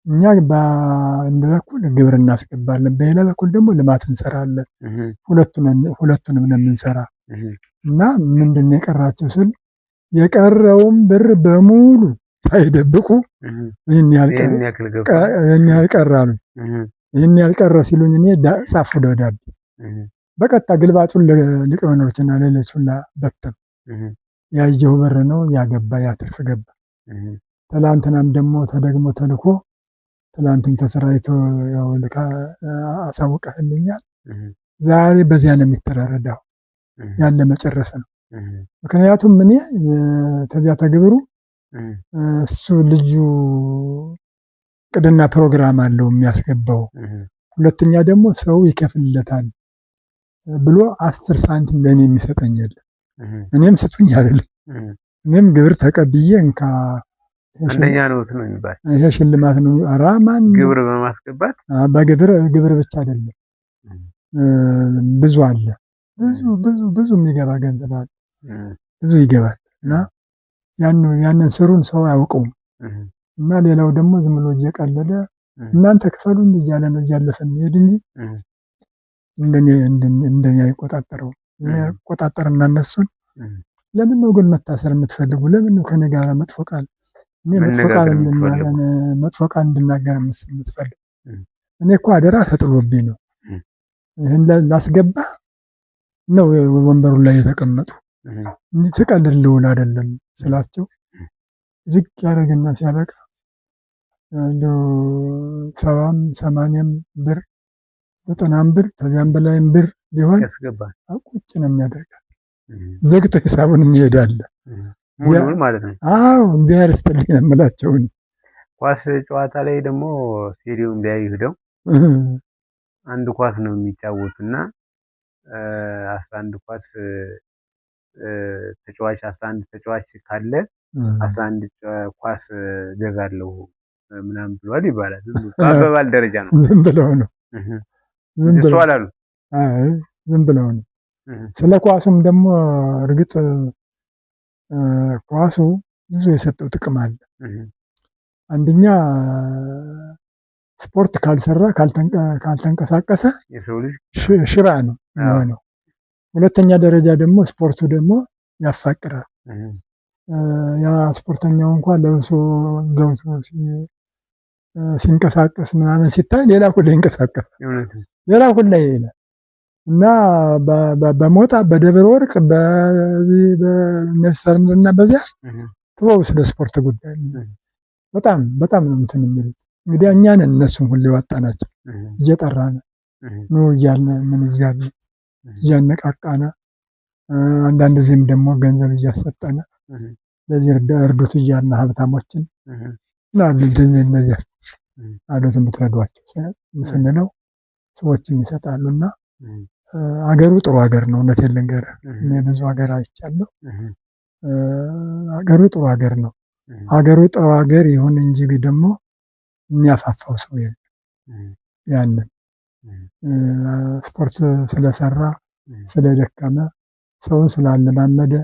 እኛ በአንድ በኩል ግብር እናስገባለን፣ በሌላ በኩል ደግሞ ልማት እንሰራለን። ሁለቱንም ነው የምንሰራ እና ምንድን ነው የቀራቸው ስል የቀረውም ብር በሙሉ ሳይደብቁ ይህን ያህል ቀረ አሉኝ። ይህን ያህል ቀረ ሲሉኝ እኔ ጻፍኩ ደብዳቤ። በቀጥታ ግልባጩን ለሊቀመንበሮችና ሌሎች ሁላ በተን ያየሁ ብር ነው ያገባ ያትርፍ ገባ። ትላንትናም ደግሞ ተደግሞ ተልኮ ትላንትም ተሰራይቶ ያው አሳውቀህልኛል። ዛሬ በዚያ ነው የሚተራረዳው ያለ መጨረስ ነው። ምክንያቱም እኔ ተዚያ ተግብሩ እሱ ልዩ ቅድና ፕሮግራም አለው የሚያስገባው። ሁለተኛ ደግሞ ሰው ይከፍልለታል ብሎ 10 ሳንቲም ለእኔ የሚሰጠኝ የለም። እኔም ስጡኝ አይደለም። እኔም ግብር ተቀብዬ እንካ አንደኛ ነው ነው የሚባል ይሄ ሽልማት ነው። ኧረ ማን ግብር በማስገባት በግብር ግብር ብቻ አይደለም ብዙ አለ። ብዙ ብዙ ብዙ የሚገባ ገንዘብ አለ። ብዙ ይገባል እና ያንን ስሩን ሰው አያውቀውም። እና ሌላው ደግሞ ዝም ብሎ እየቀለለ እናንተ ክፈሉኝ እያለ ነው እያለፈ የሚሄድ እንጂ እንደኔ እንደኔ አይቆጣጠረውም። ቆጣጠርና እነሱን ለምን ነው ግን መታሰር የምትፈልጉ? ለምን ነው ከኔ ጋር መጥፎ ቃል እኔ መጥፎ ቃል እንድናገር የምትፈልጉ? እኔ እኮ አደራ ተጥሎብኝ ነው ይህን ላስገባ ነው ወንበሩ ላይ የተቀመጡ እንጂ ስቀልድ ልውል አይደለም ስላቸው ዝቅ ያደረግና ሲያበቃ እንደው 70ም 80ም ብር 90ም ብር ከዚያም በላይም ብር ቢሆን ቁጭ ነው የሚያደርጋል። ዘግቶ ሂሳቡን የሚሄዳለ ሙሉውን ማለት ነው። አዎ እግዚአብሔር ይስጥልኝ ነው የምላቸው። ኳስ ጨዋታ ላይ ደግሞ ስቴዲየም ላይ ሄደው አንድ ኳስ ነው የሚጫወቱና 11 ኳስ ተጫዋች 11 ተጫዋች ካለ 11 ኳስ ገዛለሁ ምናምን ብሏል ይባላል። በአባባል ደረጃ ነው። ዝም ብለው ነው። እሱ አላሉ። ዝም ብለው ነው። ስለ ኳሱም ደግሞ እርግጥ ኳሱ ብዙ የሰጠው ጥቅም አለ። አንደኛ ስፖርት ካልሰራ ካልተንቀሳቀሰ ሽባ ነው የሚሆነው። ሁለተኛ ደረጃ ደግሞ ስፖርቱ ደግሞ ያፋቅራል። ያ ስፖርተኛው እንኳን ለብሶ ገብቶ ሲንቀሳቀስ ምናምን ሲታይ ሌላ ሁላ ይንቀሳቀሳል፣ ሌላ ሁላ ይላል እና በሞጣ በደብረ ወርቅ በዚህ በነፍሰር እና በዚያ ትወው ስለ ስፖርት ጉዳይ በጣም በጣም ነው እንትን የሚሉት። እንግዲህ እኛ ነን እነሱን ሁሉ ያወጣናቸው እየጠራን ኑ እያልን ምን እያልን እያነቃቃነ አንዳንድ ጊዜም ደግሞ ገንዘብ እያሰጠነ ለዚህ እርዱት እያልን ሀብታሞችን እና እነዚህ አሉት የምትረዷቸው ስንለው ሰዎችም ይሰጣሉና አገሩ ጥሩ ሀገር ነው። እውነቴን ልንገርህ እኔ ብዙ ሀገር አይቻለሁ። አገሩ ጥሩ ሀገር ነው። አገሩ ጥሩ ሀገር ይሁን እንጂ ደግሞ የሚያፋፋው ሰው የለም። ያንን ስፖርት ስለሰራ ስለደከመ ሰውን ስላለማመደ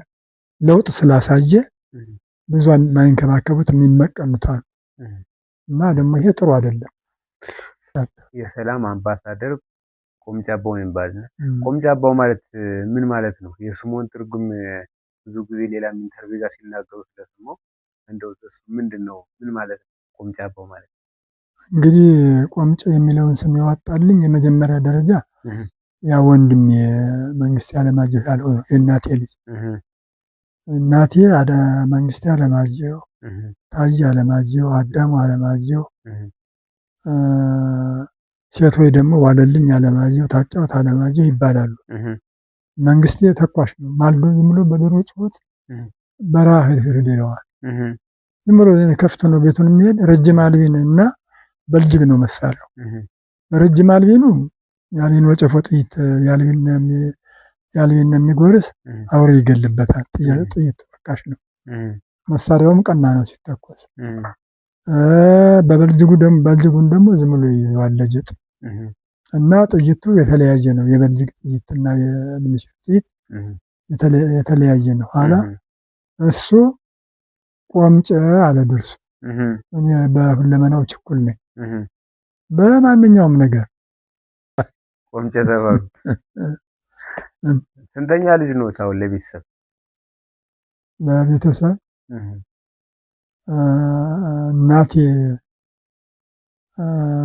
ለውጥ ስላሳየ ብዙ የማይንከባከቡት የሚመቀኑት አሉ። እና ደግሞ ይሄ ጥሩ አይደለም። የሰላም አምባሳደር ቆምጫባው የሚባል ቆምጫባው ማለት ምን ማለት ነው? የስሙን ትርጉም ብዙ ጊዜ ሌላም interview ጋር ሲናገሩ ስለሰማሁ እንደው እሱ ምንድን ነው? ምን ማለት ነው ቆምጫባው ማለት? እንግዲህ ቆምጬ የሚለውን ስም ያወጣልኝ የመጀመሪያ ደረጃ ያ ወንድሜ መንግስቴ አለማየሁ ያለው ነው፣ የእናቴ ልጅ። እናቴ መንግስቴ አለማየሁ፣ ታዬ አለማየሁ፣ አዳሙ አለማየሁ፣ ሴት ወይ ደግሞ ዋለልኝ አለማየሁ፣ ታጫውት አለማየሁ ይባላሉ። መንግስቴ ተኳሽ ነው። ማልዶ ዝም ብሎ በዶሮ ጩኸት በረሃ ሂድ ይለዋል። ዝም ብሎ ከፍቶ ነው ቤቱን የሚሄድ። ረጅም አልቢን እና በልጅግ ነው መሳሪያው። ረጅም አልቢኑ የአልቢን ወጨፎ ጥይት የአልቢን ነው የሚጎርስ፣ አውሬ ይገልበታል። ጥይት ተጠቃሽ ነው። መሳሪያውም ቀና ነው ሲተኮስ። በበልጅጉ ደግሞ በልጅጉን ደግሞ ዝም ብሎ ይይዘዋል ለጅጥ እና ጥይቱ የተለያየ ነው። የበልጅግ ጥይት እና የሚኒሽር ጥይት የተለያየ ነው። ኋላ እሱ ቆምጨ አለ ድርሱ። እኔ በሁለመናው ችኩል ነኝ በማንኛውም ነገር። ቆምጨ ተባሉ። ስንተኛ ልጅ ነው አሁን ለቤተሰብ? ለቤተሰብ እናቴ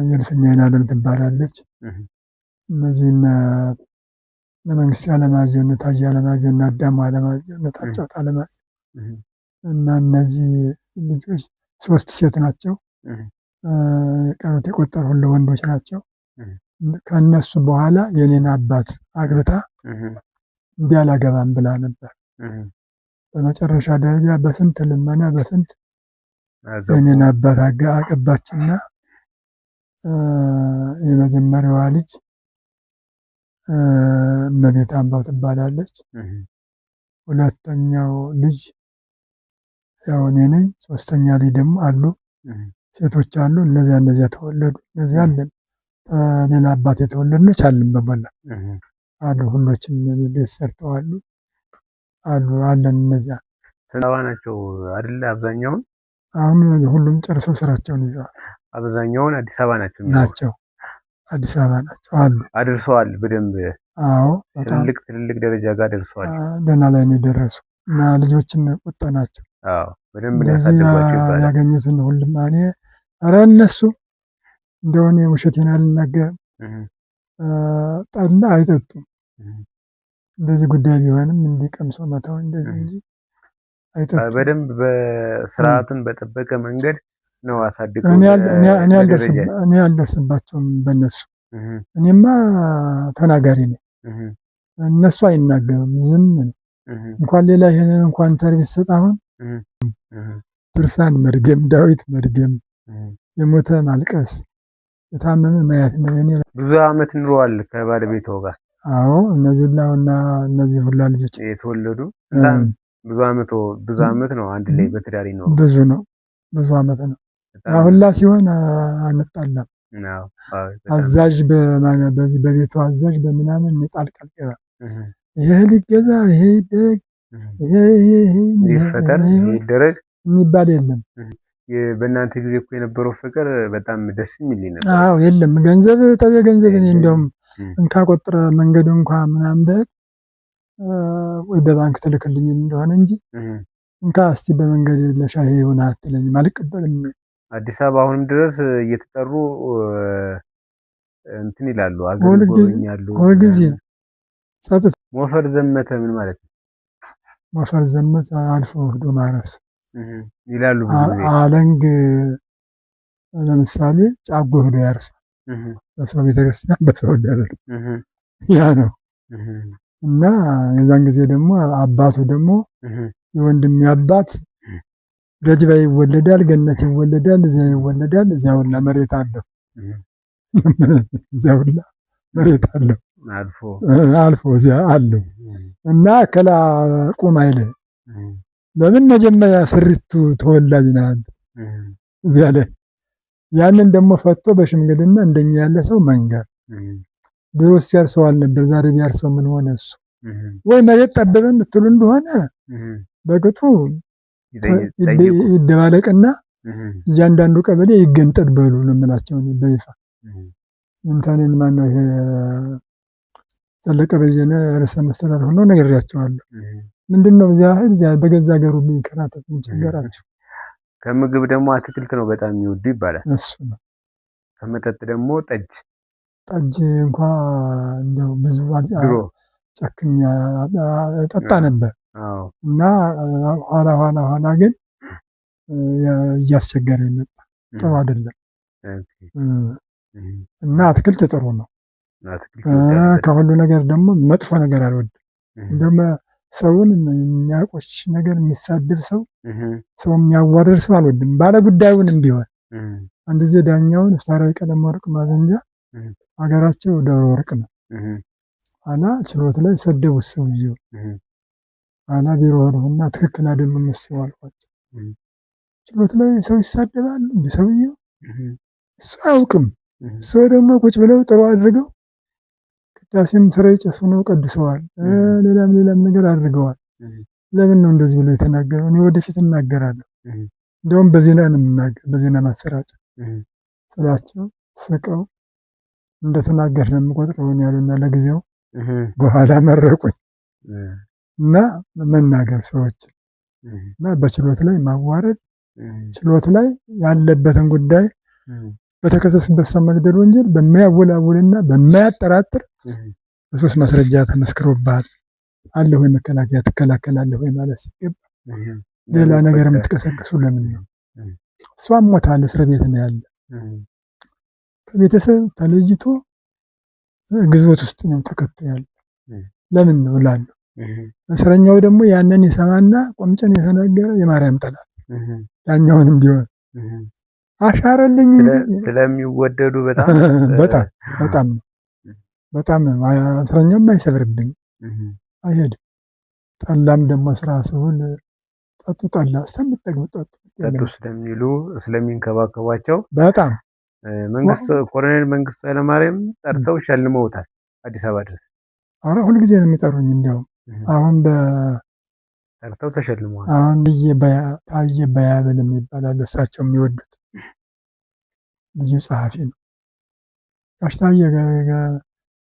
የልፍኛ አይናለም ትባላለች። እነዚህ እነ መንግስቴ አለማየሁ፣ እነ ታዬ አለማየሁ፣ እነ አዳሙ አለማየሁ፣ እነ ታጫውት አለማየሁ እና እነዚህ ልጆች ሶስት ሴት ናቸው። የቀሩት የቆጠሩ ሁሉ ወንዶች ናቸው። ከእነሱ በኋላ የኔን አባት አግብታ እምቢ አላገባም ብላ ነበር። በመጨረሻ ደረጃ በስንት ልመና በስንት የኔን አባት አገባችና የመጀመሪያዋ ልጅ እመቤት አምባው ትባላለች። ሁለተኛው ልጅ ያው እኔ ነኝ። ሶስተኛ ልጅ ደግሞ አሉ ሴቶች አሉ። እነዚያ እነዚያ ተወለዱ። እነዚያ አለን ሌላ አባት የተወለድነች አለን በሞላ አሉ። ሁሎችም ቤት ሰርተው አሉ አሉ አለን። እነዚያ ስንት ናቸው አይደለ? አብዛኛውን አሁን ሁሉም ጨርሰው ስራቸውን ይዘዋል። አብዛኛውን አዲስ አበባ ናቸው ናቸው አዲስ አበባ ናቸው አሉ። አድርሰዋል በደንብ። አዎ በጣም ትልልቅ ትልልቅ ደረጃ ጋር ደርሰዋል። ደህና ላይ ነው የደረሱ እና ልጆችም ቁጣ ናቸው። አዎ በደንብ ነው እንደዚህ ያሳደጓቸው ይባላል። ያገኙትን ሁሉም እኔ ኧረ እነሱ እንደሆነ ውሸቴን አልናገርም። ጠላ አይጠጡም። እንደዚህ ጉዳይ ቢሆንም እንዲቀምሶ መተው እንደዚህ እንጂ አይጠጡም። በደንብ በስርዓቱን በጠበቀ መንገድ ነው አሳድገው እኔ አልደርስባቸውም በእነሱ። እኔማ ተናጋሪ ነኝ፣ እነሱ አይናገሩም፣ ዝም ነው። እንኳን ሌላ ይሄንን እንኳን interview ሰጥ አሁን ድርሳን መድገም፣ ዳዊት መድገም፣ የሞተ ማልቀስ፣ የታመመ ማየት ነው። እኔ ብዙ አመት ኑረዋል ከባለቤቷ ጋር። አዎ እነዚህ ሁላ እና እነዚህ ሁላ ልጆች የተወለዱ ብዙ አመት ብዙ አመት ነው አንድ ላይ በትዳር ይኖሩ። ብዙ ነው፣ ብዙ አመት ነው። ሁላ ሲሆን አንጣላም። አዛዥ በዚህ በቤቱ አዛዥ በምናምን ጣልቃ አልገባም። ይሄ ሊገዛ ይሄ ይደረግ ይሄ ይሄ ይፈጠር ይደረግ የሚባል የለም። በእናንተ ጊዜ እኮ የነበረው ፍቅር በጣም ደስ የሚል ነበር። አዎ የለም ገንዘብ ገንዘብ እኔ እንደውም እንካ ቆጥረ መንገዱ እንኳ ምናምን ብሄድ ወይ በባንክ ትልክልኝ እንደሆነ እንጂ እንካ እስቲ በመንገድ ለሻሂ የሆነ አትለኝም፣ አልቀበልም። አዲስ አበባ አሁንም ድረስ እየተጠሩ እንትን ይላሉ፣ አገር ይጎበኛሉ። ሁልጊዜ ጸጥታ። ሞፈር ዘመተ ምን ማለት ነው? ሞፈር ዘመተ አልፎ ሄዶ ማረስ ይላሉ። አለንግ ለምሳሌ ጫጎ ሄዶ ያርሳል። በሰው ቤተክርስቲያን በሰው ደብር ያ ነው። እና የዛን ጊዜ ደግሞ አባቱ ደግሞ የወንድሜ አባት ገጅባ ይወለዳል፣ ገነት ይወለዳል፣ እዚያ ይወለዳል። እዚያ ሁላ መሬት አለው፣ እዚያ ሁላ መሬት አለው፣ አልፎ እዚያ አለው። እና ከላ ቁም አይልህ። ለምን መጀመሪያ ስሪቱ ተወላጅ ናት እዚያ ላይ። ያንን ደግሞ ፈቶ በሽምግልና እንደኛ ያለ ሰው መንገር። ድሮስ ያርሰው አልነበር፣ ዛሬ ቢያርሰው ምን ሆነ እሱ? ወይ መሬት ጠበበ የምትሉ እንደሆነ በቅጡ ይደባለቅና እያንዳንዱ ቀበሌ ይገንጠል በሉ ነው የምላቸው በይፋ። እንትንን ማነው ይሄ ዘለቀ በየነ ርዕሰ መስተዳድር ሆኖ ነግሬያቸዋለሁ። ምንድነው እዚያ እዚያ በገዛ ሀገሩ የሚንከራተት ምን ቸገራችሁ? ከምግብ ደግሞ አትክልት ነው በጣም የሚወዱ ይባላል። እሱ ነው። ከመጠጥ ደግሞ ጠጅ። ጠጅ እንኳ እንደው ብዙ ጨክኛ ጠጣ ነበር እና ኋላ ኋላ ኋላ ግን እያስቸገረ የመጣ ጥሩ አይደለም። እና አትክልት ጥሩ ነው። ከሁሉ ነገር ደግሞ መጥፎ ነገር አልወድም። እንደውም ሰውን የሚያቆሽ ነገር የሚሳድብ ሰው፣ ሰው የሚያዋርድ ሰው አልወድም። ባለ ጉዳዩንም ቢሆን አንድ ጊዜ ዳኛውን ፍትሐራዊ ቀለም ወርቅ ማዘንጃ ሀገራቸው ዶሮ ወርቅ ነው። ኋላ ችሎት ላይ ሰደቡት ሰውዬው። ኋላ ቢሮ ሄድኩና ትክክል አይደሉም እሱ አልኳቸው። ችሎት ላይ ሰው ይሳደባሉ እንደ ሰውዬው እሱ አያውቅም። እሱ ደግሞ ቁጭ ብለው ጥሩ አድርገው ቅዳሴም ስራ ጭስ ሆነው ቀድሰዋል። ሌላም ሌላም ነገር አድርገዋል። ለምን ነው እንደዚህ ብሎ የተናገረው? እኔ ወደፊት እናገራለሁ። እንደውም በዜና ነው የምናገር፣ በዜና ማሰራጫ ስላቸው ስቀው እንደተናገር ነው የምቆጥረው ያሉና ለጊዜው በኋላ መረቁኝ። እና መናገር ሰዎች እና በችሎት ላይ ማዋረድ፣ ችሎት ላይ ያለበትን ጉዳይ በተከሰስበት ሰው መግደል ወንጀል በማያወላውልና በማያጠራጥር በሶስት ማስረጃ ተመስክሮባት አለ ወይ መከላከያ ትከላከላለህ ወይ ማለት ሲገባ ሌላ ነገር የምትቀሰቅሱ ለምን ነው? እሷም ሞታል፣ እስር ቤት ነው ያለ። ከቤተሰብ ተለይቶ ግዞት ውስጥ ነው ተከቶ ያለ። ለምን ነው እላለሁ። እስረኛው ደግሞ ያንን ይሰማና ቆምጨን የተናገረ የማርያም ጠላት ያኛውንም ቢሆን አሻረልኝ እንጂ ስለሚወደዱ በጣም በጣም በጣም ነው በጣም እስረኛም አይሰብርብኝ አይሄድም። ጠላም ደግሞ ስራ ስውል ጠጡ ጠላ እስከምትጠግቡ ጠጡ ጠጡ ስለሚሉ ስለሚንከባከቧቸው በጣም መንግስቱ ኮሎኔል መንግስቱ ኃይለማርያም ጠርተው ሸልመውታል አዲስ አበባ ድረስ። አረ ሁልጊዜ ነው የሚጠሩኝ። እንዲያውም አሁን ጠርተው ተሸልመዋል። አሁን ታየ በያብል የሚባል አለ፣ እሳቸው የሚወዱት ልዩ ጸሐፊ ነው። ጋሽ ታየ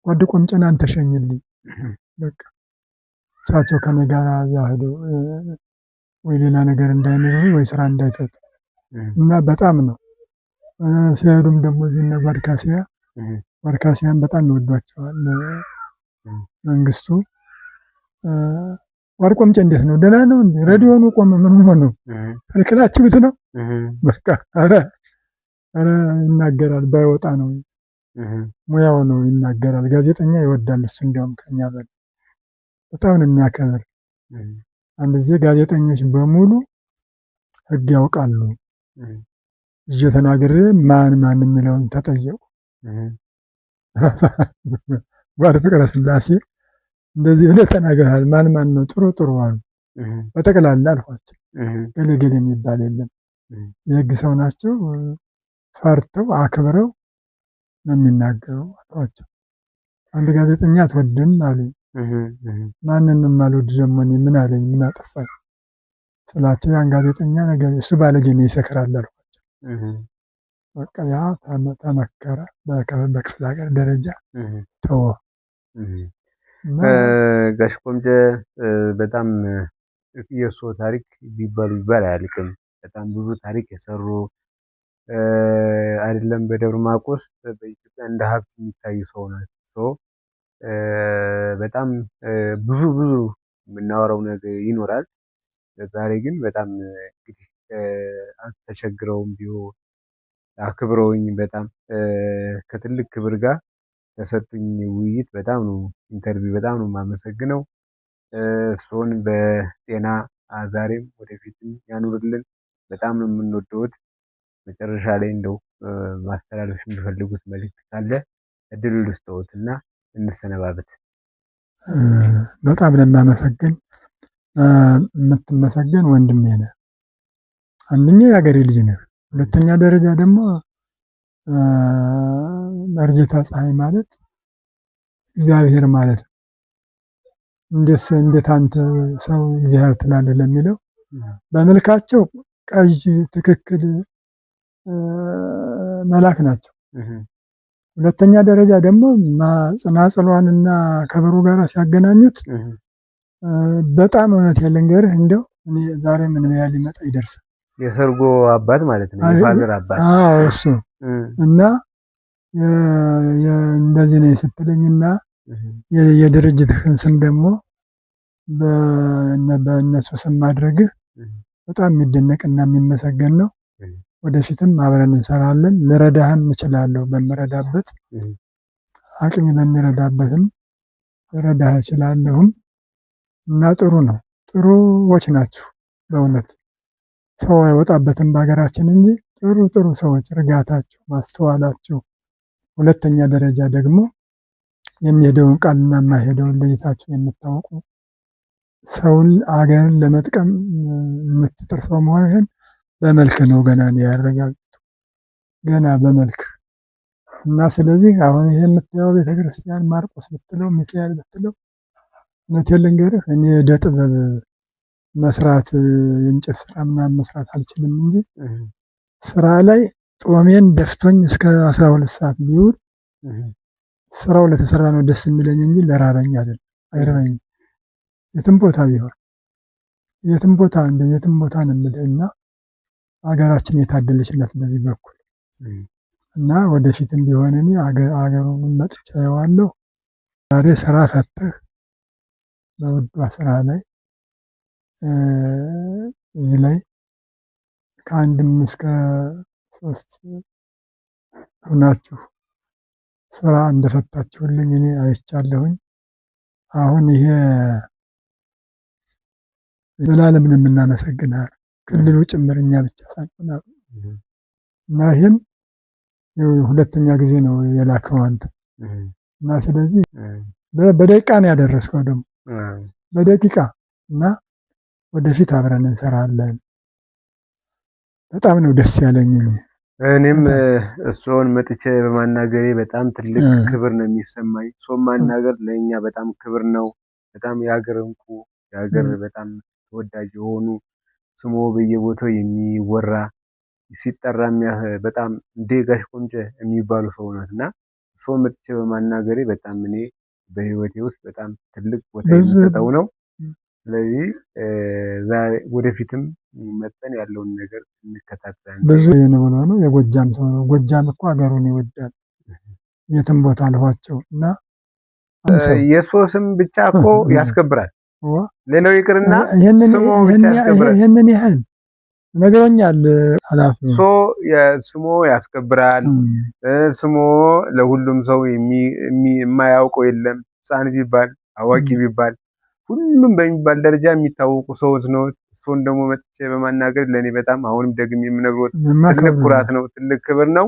ጓድ ቆምጨን አንተ ሸኝልኝ በቃ እሳቸው ከኔ ጋር እዛ ሄደው ወይ ሌላ ነገር እንዳይነግሩ ወይ ስራ እንዳይፈቱ እና በጣም ነው ሲሄዱም ደግሞ እዚህ እነ ጓድ ካሲያ ጓድ ካሲያን በጣም ይወዷቸዋል። መንግስቱ ጓድ ቆምጬ እንዴት ነው? ደህና ነው እንዴ? ሬዲዮኑ ቆመ። ምን ሆኖ ነው? ከልክላችሁት ነው? በቃ ኧረ ኧረ ይናገራል። ባይወጣ ነው ሙያው ነው ይናገራል። ጋዜጠኛ ይወዳል እሱ እንዲያውም ከኛ በላይ በጣም ነው የሚያከብር። አንድ ጊዜ ጋዜጠኞች በሙሉ ህግ ያውቃሉ እየተናገረ ማን ማን የሚለውን ተጠየቁ። ጓድ ፍቅረ ስላሴ እንደዚህ ብለህ ተናግረሃል፣ ማን ማን ነው? ጥሩ ጥሩ አሉ። በጠቅላላ አልኋቸው። ገሌ ገሌ የሚባል የለም። የህግ ሰው ናቸው። ፈርተው አክብረው ነው የሚናገሩ አልኋቸው። አንድ ጋዜጠኛ አትወድም አሉኝ። ማንንም አልወድ ደግሞ እኔ ምን አለኝ ምን አጠፋኝ ስላቸው ያን ጋዜጠኛ ነገር እሱ ባለጌ ነው ይሰክራል አልኳቸው። በቃ ያ ተመከረ፣ በክፍለ ሀገር ደረጃ ተወ። ጋሽ ቆምጨ በጣም የእርስዎ ታሪክ ቢባል ቢባል አያልቅም። በጣም ብዙ ታሪክ የሰሩ አይደለም በደብረ ማርቆስ በኢትዮጵያ እንደ ሀብት የሚታዩ ሰው ናቸው። በጣም ብዙ ብዙ የምናወራው ነገር ይኖራል። ዛሬ ግን በጣም እንግዲህ ተቸግረውም ቢሆን አክብረውኝ በጣም ከትልቅ ክብር ጋር ለሰጡኝ ውይይት በጣም ነው interview በጣም ነው የማመሰግነው። እርስዎን በጤና ዛሬም ወደፊትም ያኑርልን። በጣም ነው የምንወደውት። መጨረሻ ላይ እንደው ማስተላለፍ የሚፈልጉት መልዕክት ካለ እድሉ ልስጠዎት እና እንሰነባበት። በጣም ነው የማመሰግን። የምትመሰገን ወንድሜ ነህ። አንደኛ የሀገሬ ልጅ ነህ። ሁለተኛ ደረጃ ደግሞ መርጌታ ፀሐይ ማለት እግዚአብሔር ማለት ነው። እንዴት አንተ ሰው እግዚአብሔር ትላለህ ለሚለው በመልካቸው ቀይ ትክክል መላክ ናቸው። ሁለተኛ ደረጃ ደግሞ ጽናጽሏንና ከበሮ ጋር ሲያገናኙት በጣም እውነት ልንገርህ እንደው እኔ ዛሬ ምን ያህል ሊመጣ ይደርሳል። የሰርጎ አባት ማለት ነው፣ የ father አባት። አዎ እሱ እና እንደዚህ ነው ስትለኝና የድርጅትህን ስም ደግሞ በእነሱ ስም ማድረግህ በጣም የሚደነቅና የሚመሰገን ነው። ወደፊትም አብረን እንሰራለን። ልረዳህም እችላለሁ። በምረዳበት አቅሜ በሚረዳበትም ልረዳህ እችላለሁም እና ጥሩ ነው። ጥሩዎች ናችሁ በእውነት ሰው አይወጣበትም በሀገራችን እንጂ ጥሩ ጥሩ ሰዎች እርጋታችሁ፣ ማስተዋላችሁ፣ ሁለተኛ ደረጃ ደግሞ የሚሄደውን ቃልና የማይሄደውን ለይታችሁ የምታውቁ ሰውን አገርን ለመጥቀም የምትጥር ሰው መሆንህን በመልክ ነው ገና ያረጋግጡ ገና በመልክ እና ስለዚህ አሁን ይሄ የምታየው ቤተክርስቲያን ማርቆስ ብትለው ሚካኤል ብትለው እውነቴን ልንገርህ እኔ ዕደ ጥበብ መስራት የእንጨት ስራ ምናምን መስራት አልችልም እንጂ ስራ ላይ ጦሜን ደፍቶኝ እስከ 12 ሰዓት ቢውል ስራው ለተሰራ ነው ደስ የሚለኝ እንጂ ለራበኝ አይደለም፣ አይርበኝም። የትም ቦታ ቢሆን የትም ቦታ እንደ የትም ቦታ ነው የምልህ እና ሀገራችን የታደለች ናት በዚህ በኩል እና ወደፊትም ቢሆን እኔ አገሩን መጥቼ አየዋለሁ። ዛሬ ስራ ፈተህ በውዷ ስራ ላይ እዚህ ላይ ከአንድም እስከ ሶስት ሆናችሁ ስራ እንደፈታችሁልኝ እኔ አይቻለሁኝ። አሁን ይሄ ዘላለም ነው የምናመሰግናል፣ ክልሉ ጭምር እኛ ብቻ ሳንሆን እና ይህም ሁለተኛ ጊዜ ነው የላከው አንተ እና ስለዚህ በደቂቃ ነው ያደረስከው ደግሞ በደቂቃ እና ወደፊት አብረን እንሰራለን። በጣም ነው ደስ ያለኝ። እኔ እኔም እርስዎን መጥቼ በማናገሬ በጣም ትልቅ ክብር ነው የሚሰማኝ። እርስዎን ማናገር ለእኛ በጣም ክብር ነው። በጣም የሀገር እንቁ የሀገር በጣም ተወዳጅ የሆኑ ስሞ በየቦታው የሚወራ ሲጠራ በጣም እንዴ ጋሽ ቆንጨ የሚባሉ ሰው ናት እና እርስዎን መጥቼ በማናገሬ በጣም እኔ በህይወቴ ውስጥ በጣም ትልቅ ቦታ የምሰጠው ነው። ስለዚህ ዛሬ ወደፊትም መጠን ያለውን ነገር እንከታተላለን። ብዙ የንብሎ ነው የጎጃም ሰው ነው። ጎጃም እኮ ሀገሩን ይወዳል። የትም ቦታ አልኋቸው እና የእርስዎ ስም ብቻ እኮ ያስከብራል። ሌላው ይቅርና ስሙ ብቻ ያስከብራል። ይህንን ያህል ነግሮኛል ኃላፊው። ስሞ ያስከብራል። ስሞ ለሁሉም ሰው የማያውቀው የለም። ሕፃን ቢባል አዋቂ ቢባል ሁሉም በሚባል ደረጃ የሚታወቁ ሰዎች ነው። እሱን ደግሞ መጥቼ በማናገር ለእኔ በጣም አሁንም ደግሜ የምነግሮት ትልቅ ኩራት ነው፣ ትልቅ ክብር ነው።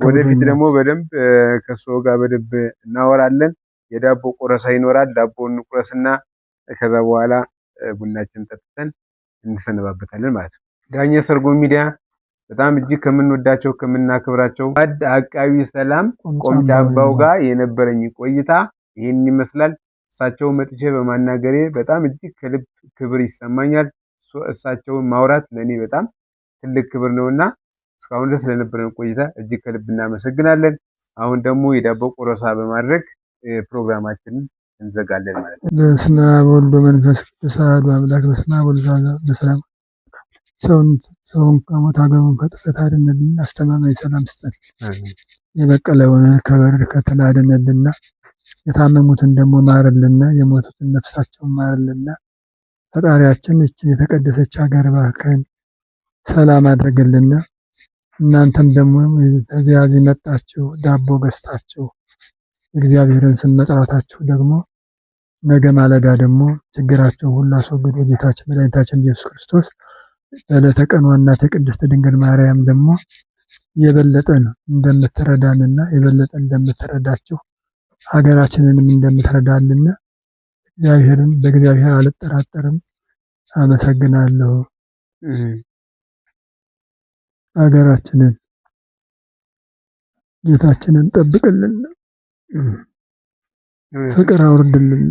ወደፊት ደግሞ በደንብ ከእርስዎ ጋር በደንብ እናወራለን። የዳቦ ቆረሳ ይኖራል። ዳቦ እንቁረስና ከዛ በኋላ ቡናችን ጠጥተን እንሰነባበታለን ማለት ነው። ዳኘ ሰርጎ ሚዲያ በጣም እጅግ ከምንወዳቸው ከምናከብራቸው አቃቢ ሰላም ቆምጫባው ጋር የነበረኝ ቆይታ ይህን ይመስላል። እሳቸውን መጥቼ በማናገሬ በጣም እጅግ ከልብ ክብር ይሰማኛል። እሳቸውን ማውራት ለእኔ በጣም ትልቅ ክብር ነውና እስካሁን ድረስ ስለነበረን ቆይታ እጅግ ከልብ እናመሰግናለን። አሁን ደግሞ የዳቦ ቆረሳ በማድረግ ፕሮግራማችንን እንዘጋለን ማለት ነው። በስመ አብ ወወልድ ወመንፈስ ቅዱስ አሐዱ አምላክ። በስመ አብ ወወልድ በሰላም ሰውን ከሞት ሀገሩን ከጥፋት አድነልን፣ አስተማማኝ ሰላም ስጠን። የበቀለውን ከበረድ ከተላ አድነልና፣ የታመሙትን ደግሞ ማርልና፣ የሞቱትን ነፍሳቸውን ማርልና። ፈጣሪያችን ይችን የተቀደሰች ሀገር እባክህን ሰላም አድርግልና። እናንተም ደግሞ ከዚያ መጣችሁ ዳቦ ገዝታችሁ እግዚአብሔርን ስም መጥራታችሁ ደግሞ ነገ ማለዳ ደግሞ ችግራቸውን ሁሉ አስወግዶ ጌታችን መድኃኒታችን ኢየሱስ ክርስቶስ በዕለተ ቀኗ እናቴ ቅድስት ድንግል ማርያም ደግሞ የበለጠ እንደምትረዳንና የበለጠ እንደምትረዳችሁ ሀገራችንንም እንደምትረዳልና እግዚአብሔርን በእግዚአብሔር አልጠራጠርም። አመሰግናለሁ። ሀገራችንን ጌታችንን ጠብቅልን፣ ፍቅር አውርድልን።